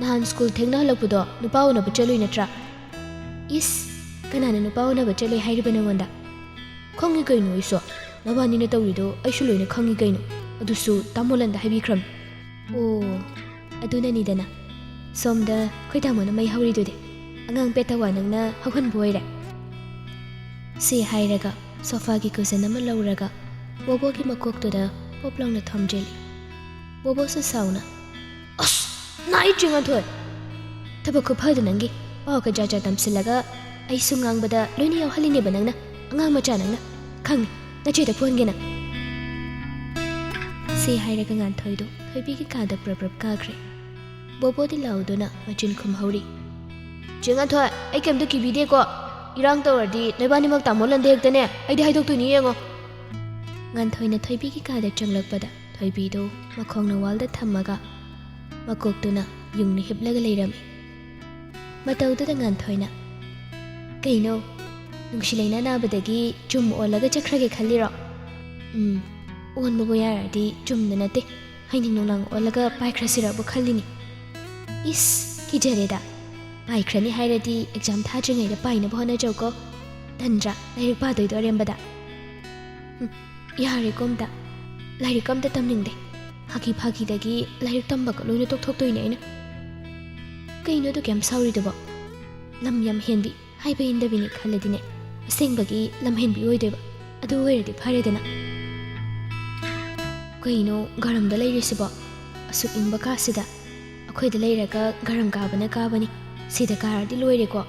ꯅꯍꯥꯟ ꯁ꯭ꯀꯨꯜ ꯊꯦꯡꯅ ꯍꯜꯂꯛꯄꯗꯣ ꯅꯨꯄꯥ ꯎꯅꯕ ꯆꯠꯂꯨꯏ ꯅꯠꯇ꯭ꯔꯥ?" "ꯏꯁ, ꯀꯅꯥꯅ ꯅꯨꯄꯥ ꯎꯅꯕ ꯆꯠꯂꯨꯏ ꯍꯥꯏꯔꯤꯕ ꯅꯉꯣꯟꯗ?" "ꯈꯪꯉꯤ ꯀꯩꯅꯣ ꯑꯩꯁꯨ꯫ ꯅꯕꯥꯅꯤꯅ ꯇꯧꯔꯤꯗꯣ ꯑꯩꯁꯨ ꯂꯣꯏꯅ ꯈꯪꯉꯤ ꯀꯩꯅꯣ꯫ ꯑꯗꯨꯁꯨ ꯇꯥꯃꯣ ꯂꯟꯗ ꯍꯥꯏꯕꯤꯈ꯭ꯔꯕꯅꯤ꯫ ꯑꯣ, ꯑꯗꯨꯅꯅꯤꯗꯅ ꯁꯣꯝꯗ ꯑꯩꯈꯣꯏ ꯇꯥꯃꯣꯅ ꯃꯩ ꯍꯧꯔꯤꯗꯨꯗꯤ꯫ ꯑꯉꯥꯡ ꯄꯦꯠꯇ ꯋꯥ ꯅꯪꯅ ꯍꯧꯍꯟꯕ ꯑꯣꯏꯔꯦ꯫ ꯁꯤ ꯍꯥꯏꯔꯒ ꯁꯣꯐꯥꯒꯤ ꯀꯨꯁꯟ ꯑꯃ ꯂꯧꯔꯒ ꯕꯣꯕꯣꯒꯤ ꯃꯀꯣꯛꯇꯨꯗ ꯄꯣꯞ ꯂꯥꯎꯅ ꯊꯝꯖꯤꯜꯂꯤ꯫ ꯕꯣꯕꯣꯁꯨ ꯁꯥꯎꯅ, "ꯑꯁ, ꯅꯥꯏ ꯆꯤꯡꯉꯟꯊꯣꯏ! ꯊꯕꯛ ꯈꯨꯐꯗ ꯅꯪꯒꯤ꯫ ꯄꯥꯎ ꯀꯖꯥ ꯖꯥ ꯇꯝꯁꯤꯜꯂꯒ ꯑꯩꯁꯨ ꯉꯥꯡꯕꯗ ꯂꯣꯏꯅ ꯌꯥꯎꯍꯜꯂꯤꯅꯦꯕ ꯅꯪꯅ, ꯑꯉꯥꯡ ꯃꯆꯥ ꯅꯪꯅ꯫ ꯈꯪꯉꯤ, ꯅꯆꯦꯗ ꯐꯨꯍꯟꯒꯦ ꯅꯪ!" ꯁꯤ ꯍꯥꯏꯔꯒ ꯉꯥꯟꯊꯣꯏꯗꯣ ꯊꯣꯏꯕꯤꯒꯤ ꯀꯥꯗ ꯄ꯭ꯔꯞ ꯄ꯭ꯔꯞ ꯀꯥꯈ꯭ꯔꯦ꯫ ꯕꯣꯕꯣꯗꯤ ꯂꯥꯎꯗꯨꯅ ꯃꯆꯤꯟ ꯈꯨꯝꯍꯧꯔꯤ꯫ "ꯆꯤꯡꯉꯟꯊꯣꯏ, ꯑꯩ ꯀꯩꯝꯇ ꯀꯤꯕꯤꯗꯦꯀꯣ꯫ ꯏꯔꯥꯡ ꯇꯧꯔꯗꯤ ꯅꯣꯏꯕꯥꯅꯤꯃꯛ ꯇꯥꯃꯣ ꯂꯟꯗ ꯍꯦꯛꯇꯅꯦ, ꯑꯩꯗꯤ ꯍꯥꯏꯗꯣꯛꯇꯣꯏꯅꯤ ꯌꯦꯡꯉꯣ!" ꯉꯥꯟꯊꯣꯏꯅ ꯊꯣꯏꯕꯤꯒꯤ ꯀꯥꯗ ꯆꯪꯂꯛꯄꯗ ꯊꯣꯏꯕꯤꯗꯨ ꯃꯈꯣꯡꯅ ꯋꯥꯜꯗ ꯊꯝꯃꯒ ꯃꯀꯣꯛꯇꯨꯅ ꯌꯨꯡꯅ ꯍꯤꯞꯂꯒ ꯂꯩꯔꯝꯃꯤ꯫ ꯃꯇꯧꯗꯨꯗ ꯉꯥꯟꯊꯣꯏꯅ, "ꯀꯩꯅꯣ, ꯅꯨꯡꯁꯤ ꯂꯩꯅꯥ ꯅꯥꯕꯗꯒꯤ ꯆꯨꯝ ꯑꯣꯜꯂꯒ ꯆꯠꯈ꯭ꯔꯒꯦ ꯈꯜꯂꯤꯔꯣ?" "ꯎꯝ, ꯑꯣꯟꯕꯕꯨ ꯌꯥꯔꯗꯤ ꯆꯨꯝꯗ ꯅꯠꯇꯦ, ꯍꯩꯅꯤꯡ ꯅꯣꯡꯅꯥꯡ ꯑꯣꯜꯂꯒ ꯄꯥꯏꯈ꯭ꯔꯁꯤꯔꯕꯨ ꯈꯜꯂꯤꯅꯤ꯫" "ꯏꯁ, ꯀꯤꯖꯔꯦꯗ꯫ ꯄꯥꯏꯈ꯭ꯔꯅꯤ ꯍꯥꯏꯔꯗꯤ ꯑꯦꯛꯖꯥꯝ ꯊꯥꯗ꯭ꯔꯤꯉꯩꯗ ꯄꯥꯏꯅꯕ ꯍꯣꯠꯅꯖꯧꯀꯣ꯫ ꯇꯟꯗ꯭ꯔꯥ ꯂꯥꯏꯔꯤꯛ ꯄꯥꯗꯣꯏꯗꯣ ꯑꯔꯦꯝꯕꯗ?" "ꯎꯝ, ꯌꯥꯔꯦꯀꯣ ꯑꯝꯇ꯫ ꯂꯥꯏꯔꯤꯛ ꯑꯝꯇ ꯇꯝꯅꯤꯡꯗꯦ꯫ ꯐꯥꯒꯤ ꯐꯥꯒꯤꯗꯒꯤ ꯂꯥꯏꯔꯤꯛ ꯇꯝꯕꯒ ꯂꯣꯏꯅ ꯇꯣꯛꯊꯣꯛꯇꯣꯏꯅꯦ ꯑꯩꯅ꯫" "ꯀꯩꯅꯣ ꯑꯗꯨꯛ ꯌꯥꯝ ꯁꯥꯎꯔꯤꯗꯨꯕꯣ? ꯂꯝ ꯌꯥꯝ ꯍꯦꯟꯕꯤ ꯍꯥꯏꯕ ꯏꯟꯗꯕꯤꯅꯤ ꯈꯜꯂꯗꯤꯅꯦ, ꯑꯁꯦꯡꯕꯒꯤ ꯂꯝ ꯍꯦꯟꯕꯤ ꯑꯣꯏꯗꯣꯏꯕ꯫ ꯑꯗꯨ ꯑꯣꯏꯔꯗꯤ ꯐꯔꯦꯗꯅ꯫" "ꯀꯩꯅꯣ ꯒꯔꯝꯗ ꯂꯩꯔꯤꯁꯤꯕꯣ? ꯑꯁꯨꯛ ꯏꯪꯕ ꯀꯥꯁꯤꯗ?" "ꯑꯩꯈꯣꯏꯗ ꯂꯩꯔꯒ ꯒꯔꯝ ꯀꯥꯕꯅ ꯀꯥꯕꯅꯤ, ꯁꯤꯗ ꯀꯥꯔꯗꯤ ꯂꯣꯏꯔꯦꯀꯣ꯫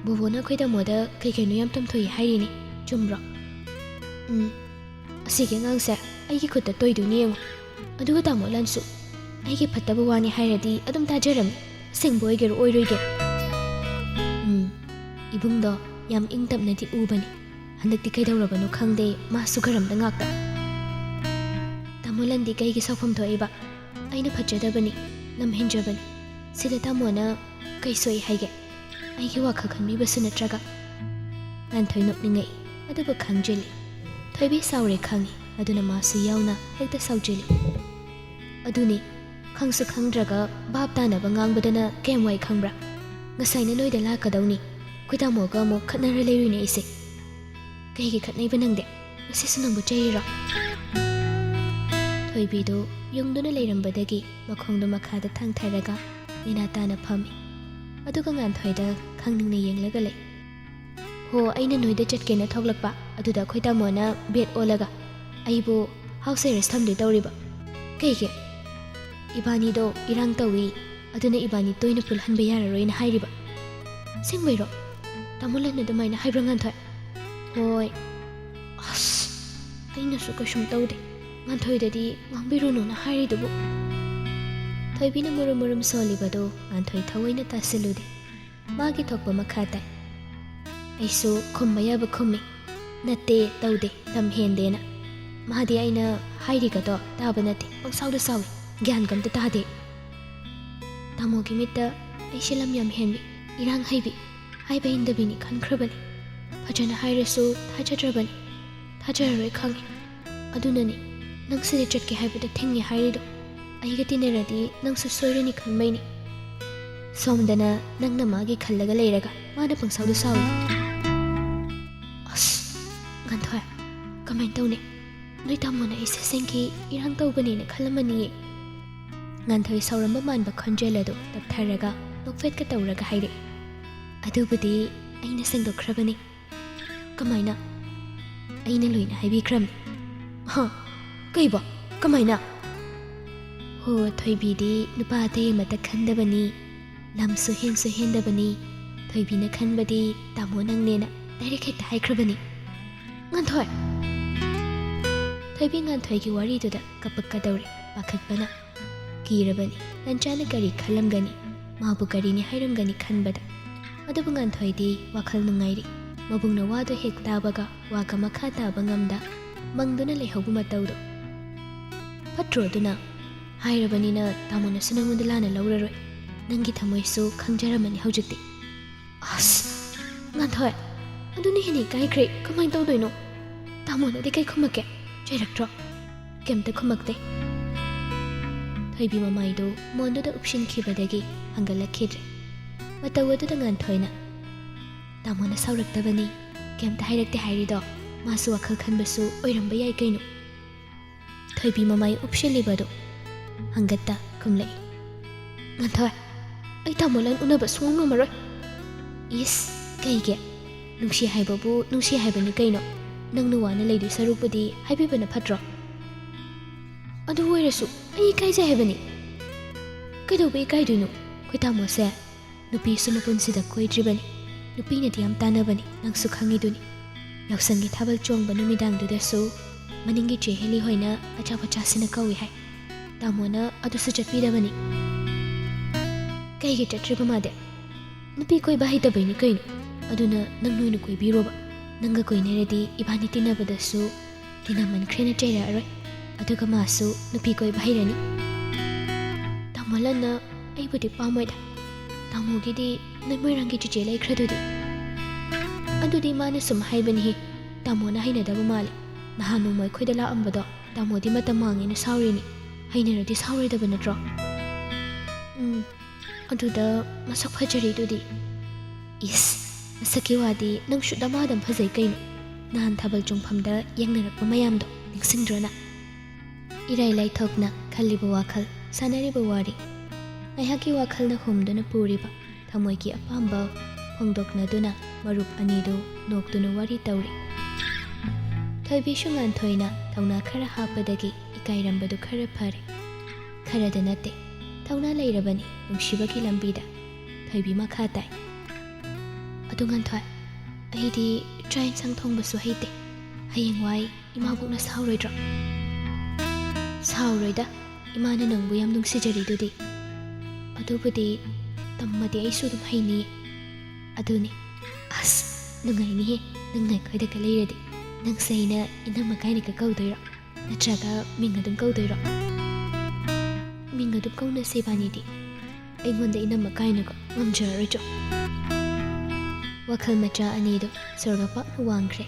ꯕꯣꯕꯣꯅ ꯑꯩꯈꯣꯏ ꯇꯥꯃꯣꯗ ꯀꯩ ꯀꯩꯅꯣ ꯌꯥꯝ ꯇꯝꯊꯣꯛꯏ ꯍꯥꯏꯔꯤꯅꯦ, ꯆꯨꯝꯕ꯭ꯔꯣ?" "ꯎꯝ, ꯑꯁꯤꯒꯤ ꯑꯉꯥꯡꯁꯦ ꯑꯩꯒꯤ ꯈꯨꯠꯇ ꯇꯣꯏꯗꯣꯏꯅꯤ ꯌꯦꯡꯉꯣ꯫ ꯑꯗꯨꯒ ꯇꯥꯃꯣ ꯂꯟꯁꯨ ꯑꯩꯒꯤ ꯐꯠꯇꯕ ꯋꯥꯅꯤ ꯍꯥꯏꯔꯗꯤ ꯑꯗꯨꯝ ꯇꯥꯖꯔꯝꯃꯤ, ꯑꯁꯦꯡꯕ ꯑꯣꯏꯒꯦꯔꯥ ꯑꯣꯏꯔꯣꯏꯒꯦꯔꯥ꯫" "ꯎꯝ, ꯏꯕꯨꯡꯗꯣ ꯌꯥꯝ ꯏꯪ ꯇꯞꯅꯗꯤ ꯎꯕꯅꯤ꯫ ꯍꯟꯗꯛꯇꯤ ꯀꯩꯗꯧꯔꯕꯅꯣ ꯈꯪꯗꯦ, ꯃꯥꯁꯨ ꯒꯔꯝꯗ ꯉꯥꯛꯇ꯫ ꯇꯥꯃꯣ ꯂꯟꯗꯤ ꯀꯩꯒꯤ ꯁꯥꯎꯐꯝ ꯊꯣꯛꯏꯕ? ꯑꯩꯅ ꯐꯠꯖꯗꯕꯅꯤ, ꯂꯝ ꯍꯦꯟꯖꯕꯅꯤ꯫ ꯁꯤꯗ ꯇꯥꯃꯣꯅ ꯀꯩ ꯁꯣꯛꯏ ꯍꯥꯏꯒꯦ? ꯑꯩꯒꯤ ꯋꯥꯈꯜ ꯈꯟꯕꯤꯕꯁꯨ ꯅꯠꯇ꯭ꯔꯒ꯫" ꯉꯥꯟꯊꯣꯏ ꯅꯣꯛꯅꯤꯡꯉꯛꯏ, ꯑꯗꯨꯕꯨ ꯈꯪꯖꯤꯜꯂꯤ꯫ ꯊꯣꯏꯕꯤ ꯁꯥꯎꯔꯦ ꯈꯪꯉꯤ, ꯑꯗꯨꯅ ꯃꯥꯁꯨ ꯌꯥꯎꯅ ꯍꯦꯛꯇ ꯁꯥꯎꯖꯤꯜꯂꯤ꯫ "ꯑꯗꯨꯅꯤ, ꯈꯪꯁꯨ ꯈꯪꯗ꯭ꯔꯒ ꯚꯥꯞ ꯇꯥꯅꯕ ꯉꯥꯡꯕꯗꯅ ꯀꯌꯥꯝ ꯋꯥꯏ ꯈꯪꯕ꯭ꯔꯥ? ꯉꯁꯥꯏꯅ ꯅꯣꯏꯗ ꯂꯥꯛꯀꯗꯧꯅꯤ, ꯑꯩꯈꯣꯏ ꯇꯥꯃꯣꯒ ꯑꯃꯨꯛ ꯈꯠꯅꯔ ꯂꯩꯔꯨꯏꯅꯦ ꯑꯩꯁꯦ꯫" "ꯀꯩꯒꯤ ꯈꯠꯅꯩꯕ ꯅꯪꯗꯤ?" ꯃꯁꯤꯁꯨ ꯅꯪꯕꯨ ꯆꯩꯔꯤꯔꯣ?" ꯊꯣꯏꯕꯤꯗꯨ ꯌꯨꯡꯗꯨꯅ ꯂꯩꯔꯝꯕꯗꯒꯤ ꯃꯈꯣꯡꯗꯨ ꯃꯈꯥꯗ ꯊꯥꯡꯊꯔꯒ ꯅꯦꯅꯥ ꯇꯥꯅ ꯐꯝꯃꯤ꯫ ꯑꯗꯨꯒ ꯉꯥꯟꯊꯣꯏꯗ ꯈꯪꯅꯤꯡꯅ ꯌꯦꯡꯂꯒ ꯂꯩ꯫ "ꯍꯣ, ꯑꯩꯅ ꯅꯣꯏꯗ ꯆꯠꯀꯦꯅ ꯊꯣꯛꯂꯛꯄ, ꯑꯗꯨꯗ ꯑꯩꯈꯣꯏ ꯇꯥꯃꯣꯅ ꯕꯦꯠ ꯑꯣꯜꯂꯒ ꯑꯩꯕꯨ ꯍꯥꯎꯁ ꯑꯦꯔꯦꯁ ꯊꯝꯗꯣꯏ ꯇꯧꯔꯤꯕ꯫ ꯀꯩꯒꯤ? ꯏꯕꯥꯅꯤꯗꯣ ꯏꯔꯥꯡ ꯇꯧꯏ, ꯑꯗꯨꯅ ꯏꯕꯥꯅꯤ ꯇꯣꯏꯅ ꯄꯨꯜꯍꯟꯕ ꯌꯥꯔꯔꯣꯏꯅ ꯍꯥꯏꯔꯤꯕ꯫" "ꯑꯁꯦꯡꯕꯩꯔꯣ? ꯇꯥꯃꯣ ꯂꯟꯅ ꯑꯗꯨꯃꯥꯏꯅ ꯍꯥꯏꯕ꯭ꯔꯥ, ꯉꯥꯟꯊꯣꯏ?" "ꯍꯣꯏ꯫" "ꯑꯁ, ꯑꯩꯅꯁꯨ ꯀꯩꯁꯨꯝ ꯇꯧꯗꯦ, ꯉꯥꯟꯊꯣꯏꯗꯗꯤ ꯉꯥꯡꯕꯤꯔꯨꯅꯨꯅ ꯍꯥꯏꯔꯤꯗꯨꯕꯨ꯫" ꯊꯣꯏꯕꯤꯅ ꯃꯨꯔꯨꯝ ꯃꯨꯔꯨꯝ ꯁꯣꯜꯂꯤꯕꯗꯨ ꯉꯥꯟꯊꯣꯏ ꯊꯑꯣꯏꯅ ꯇꯥꯁꯤꯜꯂꯨꯗꯦ꯫ ꯃꯥꯒꯤ ꯊꯣꯛꯄ ꯃꯈꯥ ꯇꯥꯏ꯫ ꯑꯩꯁꯨ ꯈꯨꯝꯕ ꯌꯥꯕ ꯈꯨꯝꯃꯤ꯫ "ꯅꯠꯇꯦ, ꯇꯧꯗꯦ, ꯂꯝ ꯍꯦꯟꯗꯦꯅ꯫ ꯃꯥꯗꯤ ꯑꯩꯅ ꯍꯥꯏꯔꯤꯒꯗꯣ ꯇꯥꯕ ꯅꯠꯇꯦ, ꯄꯪꯁꯥꯎꯗ ꯁꯥꯎꯏ, ꯒ꯭ꯌꯥꯟꯒ ꯑꯝꯇ ꯇꯥꯗꯦ꯫ ꯇꯥꯃꯣꯒꯤ ꯃꯤꯠꯇ ꯑꯩꯁꯦ ꯂꯝ ꯌꯥꯝ ꯍꯦꯟꯕꯤ, ꯏꯔꯥꯡ ꯍꯩꯕꯤ, ꯍꯥꯏꯕ ꯏꯟꯗꯕꯤꯅꯤ ꯈꯟꯈ꯭ꯔꯕꯅꯤ꯫ ꯐꯖꯅ ꯍꯥꯏꯔꯁꯨ ꯊꯥꯖꯗ꯭ꯔꯕꯅꯤ꯫ ꯊꯥꯖꯔꯔꯣꯏ ꯈꯪꯉꯤ꯫ ꯑꯗꯨꯅꯅꯤ ꯅꯪ ꯁꯤꯗ ꯆꯠꯀꯦ ꯍꯥꯏꯕꯗ ꯊꯤꯡꯉꯦ ꯍꯥꯏꯔꯤꯗꯣ꯫ ꯑꯩꯒ ꯇꯤꯟꯅꯔꯗꯤ ꯅꯪꯁꯨ ꯁꯣꯏꯔꯅꯤ ꯈꯟꯕꯩꯅꯤ꯫" ꯁꯣꯝꯗꯅ ꯅꯪꯅ ꯃꯥꯒꯤ ꯈꯜꯂꯒ ꯂꯩꯔꯒ ꯃꯥꯅ ꯄꯪꯁꯥꯎꯗ ꯁꯥꯎꯏ꯫ "ꯑꯁ, ꯉꯥꯟꯊꯣꯏ, ꯀꯃꯥꯏꯅ ꯇꯧꯅꯤ? ꯅꯣꯏ ꯇꯥꯃꯣꯅ ꯑꯩꯁꯦ ꯁꯦꯡꯀꯤ ꯏꯔꯥꯡ ꯇꯧꯕꯅꯦꯅ ꯈꯜꯂꯝꯃꯅꯤꯌꯦ꯫" ꯉꯥꯟꯊꯣꯏ ꯁꯥꯎꯔꯝꯕ ꯃꯥꯟꯕ ꯈꯣꯟꯖꯦꯜ ꯑꯗꯨ ꯇꯞꯊꯔꯒ ꯅꯣꯛꯐꯦꯠꯀ ꯇꯧꯔꯒ ꯍꯥꯏꯔꯛꯏ꯫ "ꯑꯗꯨꯕꯨꯗꯤ ꯑꯩꯅ ꯁꯦꯡꯗꯣꯛꯈ꯭ꯔꯕꯅꯤ꯫" "ꯀꯃꯥꯏꯅ?" "ꯑꯩꯅ ꯂꯣꯏꯅ ꯍꯥꯏꯕꯤꯈ꯭ꯔꯕꯅꯤ꯫" "ꯍꯥ? ꯀꯩꯕꯣ? ꯀꯃꯥꯏꯅ?" "ꯍꯣ, ꯊꯣꯏꯕꯤꯗꯤ ꯅꯨꯄꯥ ꯑꯇꯩ ꯑꯃꯠꯇ ꯈꯟꯗꯕꯅꯤ, ꯂꯝꯁꯨ ꯍꯦꯟꯁꯨ ꯍꯦꯟꯗꯕꯅꯤ꯫ ꯊꯣꯏꯕꯤꯅ ꯈꯟꯕꯗꯤ ꯇꯥꯃꯣ ꯅꯪꯅꯦꯅ ꯗꯥꯏꯔꯦꯛ ꯍꯦꯛꯇ ꯍꯥꯏꯈ꯭ꯔꯕꯅꯤ꯫" "ꯉꯥꯟꯊꯣꯏ!" ꯊꯣꯏꯕꯤ ꯉꯥꯟꯊꯣꯏꯒꯤ ꯋꯥꯔꯤꯗꯨꯗ ꯀꯄꯛꯀꯗꯧꯔꯦ ꯄꯥꯈꯠꯄꯅ꯫ ꯀꯤꯔꯕꯅꯤ꯫ ꯂꯟꯆꯥꯅ ꯀꯔꯤ ꯈꯜꯂꯝꯒꯅꯤ, ꯃꯥꯕꯨ ꯀꯔꯤꯅꯤ ꯍꯥꯏꯔꯝꯒꯅꯤ ꯈꯟꯕꯗ꯫ ꯑꯗꯨꯕꯨ ꯉꯥꯟꯊꯣꯏꯗꯤ ꯋꯥꯈꯜ ꯅꯨꯡꯉꯥꯏꯔꯤ꯫ ꯃꯕꯨꯡꯅ ꯋꯥꯗꯨ ꯍꯦꯛ ꯇꯥꯕꯒ ꯋꯥꯒ ꯃꯈꯥ ꯇꯥꯕ ꯉꯝꯗ ꯃꯪꯗꯨꯅ ꯂꯩꯍꯧꯕ ꯃꯇꯧꯗꯣ꯫ "ꯐꯠꯇ꯭ꯔꯣ ꯑꯗꯨꯅ? ꯍꯥꯏꯔꯕꯅꯤꯅ ꯇꯥꯃꯣꯅꯁꯨ ꯅꯪꯉꯣꯟꯗ ꯂꯥꯟꯅ ꯂꯧꯔꯔꯣꯏ꯫ ꯅꯪꯒꯤ ꯊꯃꯣꯏꯁꯨ ꯈꯪꯖꯔꯝꯃꯅꯤ ꯍꯧꯖꯤꯛꯇꯤ꯫" "ꯑꯁ, ꯉꯥꯟꯊꯣꯏ, ꯑꯗꯨꯅ ꯍꯦꯟꯅ ꯏꯀꯥꯏꯈ꯭ꯔꯦ꯫ ꯀꯃꯥꯏꯅ ꯇꯧꯗꯣꯏꯅꯣ? ꯇꯥꯃꯣꯅꯗꯤ ꯀꯩ ꯈꯨꯝꯃꯛꯀꯦ? ꯆꯩꯔꯛꯇ꯭ꯔꯣ?" ꯀꯩꯝꯇ ꯈꯨꯝꯃꯛꯇꯦ꯫ ꯊꯣꯏꯕꯤ ꯃꯃꯥꯏꯗꯨ ꯃꯣꯟꯗꯨꯗ ꯎꯞꯁꯤꯟꯈꯤꯕꯗꯒꯤ ꯍꯪꯒꯠꯂꯛꯈꯤꯗ꯭ꯔꯦ꯫ ꯃꯇꯧ ꯑꯗꯨꯗ ꯉꯥꯟꯊꯣꯏꯅ, "ꯇꯥꯃꯣꯅ ꯁꯥꯎꯔꯛꯇꯕꯅꯤ, ꯀꯩꯝꯇ ꯍꯥꯏꯔꯛꯇꯦ ꯍꯥꯏꯔꯤꯗꯣ?" ꯃꯥꯁꯨ ꯋꯥꯈꯜ ꯈꯟꯕꯁꯨ ꯑꯣꯏꯔꯝꯕ ꯌꯥꯏ ꯀꯩꯅꯣ꯫ ꯊꯣꯏꯕꯤ ꯃꯃꯥꯏ ꯎꯞꯁꯤꯜꯂꯤꯕꯗꯨ ꯍꯪꯒꯠꯇ ꯈꯨꯝꯂꯛꯏ꯫ "ꯉꯥꯟꯊꯣꯏ, ꯑꯩ ꯇꯥꯃꯣ ꯂꯟ ꯎꯅꯕ ꯁꯨꯡꯉꯝ ꯉꯝꯃꯔꯣꯏ꯫" "ꯏꯁ, ꯀꯩꯒꯤ? ꯅꯨꯡꯁꯤ ꯍꯥꯏꯕꯕꯨ ꯅꯨꯡꯁꯤ ꯍꯥꯏꯕꯅꯤ ꯀꯩꯅꯣ꯫ ꯅꯪꯅ ꯋꯥꯅ ꯂꯩꯗꯣꯏ ꯁꯔꯨꯛꯄꯨꯗꯤ ꯍꯥꯏꯕꯤꯕꯅ ꯐꯠꯇ꯭ꯔꯣ?" "ꯑꯗꯨ ꯑꯣꯏꯔꯁꯨ ꯑꯩ ꯏꯀꯥꯏꯖꯩ ꯍꯥꯏꯕꯅꯤ꯫" "ꯀꯩꯗꯧꯕ ꯏꯀꯥꯏꯗꯣꯏꯅꯣ? ꯑꯩꯈꯣꯏ ꯇꯥꯃꯣꯁꯦ ꯅꯨꯄꯤꯁꯨ ꯃꯄꯨꯟꯁꯤꯗ ꯀꯣꯏꯗ꯭ꯔꯤꯕꯅꯤ꯫ ꯅꯨꯄꯤꯅꯗꯤ ꯌꯥꯝ ꯇꯥꯟꯅꯕꯅꯤ, ꯅꯪꯁꯨ ꯈꯪꯉꯤꯗꯨꯅꯤ꯫ ꯌꯥꯎꯁꯪꯒꯤ ꯊꯥꯕꯜ ꯆꯣꯡꯕ ꯅꯨꯃꯤꯗꯥꯡꯗꯨꯗꯁꯨ ꯃꯅꯤꯡꯒꯤ ꯆꯦ ꯍꯦꯂꯤ ꯍꯣꯏꯅ ꯑꯆꯥꯄꯣꯠ ꯆꯥꯁꯤꯅ ꯀꯧꯏ ꯍꯥꯏ꯫ ꯇꯥꯃꯣꯅ ꯑꯗꯨꯁꯨ ꯆꯠꯄꯤꯗꯕꯅꯤ꯫" "ꯀꯩꯒꯤ ꯆꯠꯇ꯭ꯔꯤꯕ ꯃꯥꯗꯤ? ꯅꯨꯄꯤ ꯀꯣꯏꯕ ꯍꯩꯇꯕꯩꯅꯤ ꯀꯩꯅꯣ꯫ ꯑꯗꯨꯅ ꯅꯪ ꯅꯣꯏꯅ ꯀꯣꯏꯕꯤꯔꯣꯕ꯫ ꯅꯪꯒ ꯀꯣꯏꯅꯔꯗꯤ ꯏꯕꯥꯅꯤ ꯇꯤꯟꯅꯕꯗꯁꯨ ꯇꯤꯟꯅꯃꯟꯈ꯭ꯔꯦꯅ ꯆꯩꯔꯛꯑꯔꯣꯏ꯫ ꯑꯗꯨꯒ ꯃꯥꯁꯨ ꯅꯨꯄꯤ ꯀꯣꯏꯕ ꯍꯩꯔꯅꯤ꯫" "ꯇꯥꯃꯣ ꯂꯟꯅ ꯑꯩꯕꯨꯗꯤ ꯄꯥꯝꯃꯣꯏꯗ꯫ ꯇꯥꯃꯣꯒꯤꯗꯤ ꯅꯣꯏ ꯃꯣꯏꯔꯥꯡꯒꯤ ꯆꯤꯆꯦ ꯂꯩꯈ꯭ꯔꯗꯨꯗꯤ꯫" "ꯑꯗꯨꯗꯤ ꯃꯥꯅ ꯁꯨꯝ ꯍꯥꯏꯕꯅꯤꯍꯦ꯫ ꯇꯥꯃꯣꯅ ꯍꯩꯅꯗꯕ ꯃꯥꯜꯂꯦ꯫ ꯅꯍꯥꯟ ꯅꯣꯡꯃ ꯑꯩꯈꯣꯏꯗ ꯂꯥꯛꯑꯝꯕꯗꯣ ꯇꯥꯃꯣꯗꯤ ꯃꯇꯝ ꯃꯥꯡꯉꯦꯅ ꯁꯥꯎꯔꯤꯅꯤ꯫ ꯍꯩꯅꯔꯗꯤ ꯁꯥꯎꯔꯣꯏꯗꯕ ꯅꯠꯇ꯭ꯔꯣ?" "ꯎꯝ, ꯑꯗꯨꯗ ꯃꯁꯛ ꯐꯖꯔꯤꯗꯨꯗꯤ꯫" "ꯏꯁ, ꯃꯁꯛꯀꯤ ꯋꯥꯗꯤ ꯅꯪꯁꯨ ꯗꯃꯥꯗꯝ ꯐꯖꯩ ꯀꯩꯅꯣ꯫ ꯅꯍꯥꯟ ꯊꯥꯕꯜ ꯆꯣꯡꯐꯝꯗ ꯌꯦꯡꯅꯔꯛꯄ ꯃꯌꯥꯝꯗꯣ ꯅꯤꯡꯁꯤꯡꯗ꯭ꯔꯣ ꯅꯪ?" ꯏꯔꯥꯏ ꯂꯥꯏꯊꯣꯛꯅ ꯈꯜꯂꯤꯕ ꯋꯥꯈꯜ, ꯁꯥꯟꯅꯔꯤꯕ ꯋꯥꯔꯤ, ꯉꯥꯏꯍꯥꯛꯀꯤ ꯋꯥꯈꯜꯅ ꯍꯣꯝꯗꯨꯅ ꯄꯨꯔꯤꯕ ꯊꯃꯣꯏꯒꯤ ꯑꯄꯥꯝꯕ ꯐꯣꯡꯗꯣꯛꯅꯗꯨꯅ ꯃꯔꯨꯞ ꯑꯅꯤꯗꯨ ꯅꯣꯛꯇꯨꯅ ꯋꯥꯔꯤ ꯇꯧꯔꯤ꯫ ꯊꯣꯏꯕꯤꯁꯨ ꯉꯥꯟꯊꯣꯏꯅ ꯊꯧꯅꯥ ꯈꯔ ꯍꯥꯞꯄꯗꯒꯤ ꯏꯀꯥꯏꯔꯝꯕꯗꯨ ꯈꯔ ꯐꯔꯦ꯫ ꯈꯔꯗ ꯅꯠꯇꯦ, ꯊꯧꯅꯥ ꯂꯩꯔꯕꯅꯤ ꯅꯨꯡꯁꯤꯕꯒꯤ ꯂꯝꯕꯤꯗ꯫ ꯊꯣꯏꯕꯤ ꯃꯈꯥ ꯇꯥꯏ꯫ "ꯑꯗꯨ ꯉꯥꯟꯊꯣꯏ, ꯑꯩꯗꯤ ꯆꯥꯛ ꯌꯦꯟꯁꯥꯡ ꯊꯣꯡꯕꯁꯨ ꯍꯩꯇꯦ꯫ ꯍꯌꯦꯡꯋꯥꯏ ꯏꯃꯥꯕꯣꯛꯅ ꯁꯥꯎꯔꯣꯏꯗ꯭ꯔꯣ?" "ꯁꯥꯎꯔꯣꯏꯗ, ꯏꯃꯥꯅ ꯅꯪꯕꯨ ꯌꯥꯝ ꯅꯨꯡꯁꯤꯖꯔꯤꯗꯨꯗꯤ꯫ ꯑꯗꯨꯕꯨꯗꯤ ꯇꯝꯃꯗꯤ ꯑꯩꯁꯨ ꯑꯗꯨꯝ ꯍꯩꯅꯤꯌꯦ꯫" "ꯑꯗꯨꯅꯤ꯫ ꯑꯁ, ꯅꯨꯡꯉꯥꯏꯅꯤꯍꯦ, ꯅꯪꯅ ꯑꯩꯈꯣꯏꯗꯒ ꯂꯩꯔꯗꯤ꯫ ꯅꯪꯁꯦ ꯑꯩꯅ ꯏꯅꯝꯃ ꯀꯥꯏꯅꯒ ꯀꯧꯗꯣꯏꯔꯣ? ꯅꯠꯇ꯭ꯔꯒ ꯃꯤꯡ ꯑꯗꯨꯝ ꯀꯧꯗꯣꯏꯔꯣ?" "ꯃꯤꯡ ꯑꯗꯨꯝ ꯀꯧꯅꯁꯦ ꯏꯕꯥꯅꯤꯗꯤ꯫ ꯑꯩꯉꯣꯟꯗ ꯏꯅꯝꯃ ꯀꯥꯏꯅꯒ ꯉꯝꯖꯔꯔꯣꯏꯗ꯭ꯔꯣ?" ꯋꯥꯈꯜ ꯃꯆꯥ ꯑꯅꯤꯗꯨ ꯁꯣꯔꯒ ꯄꯥꯛꯅ ꯋꯥꯡꯈ꯭ꯔꯦ꯫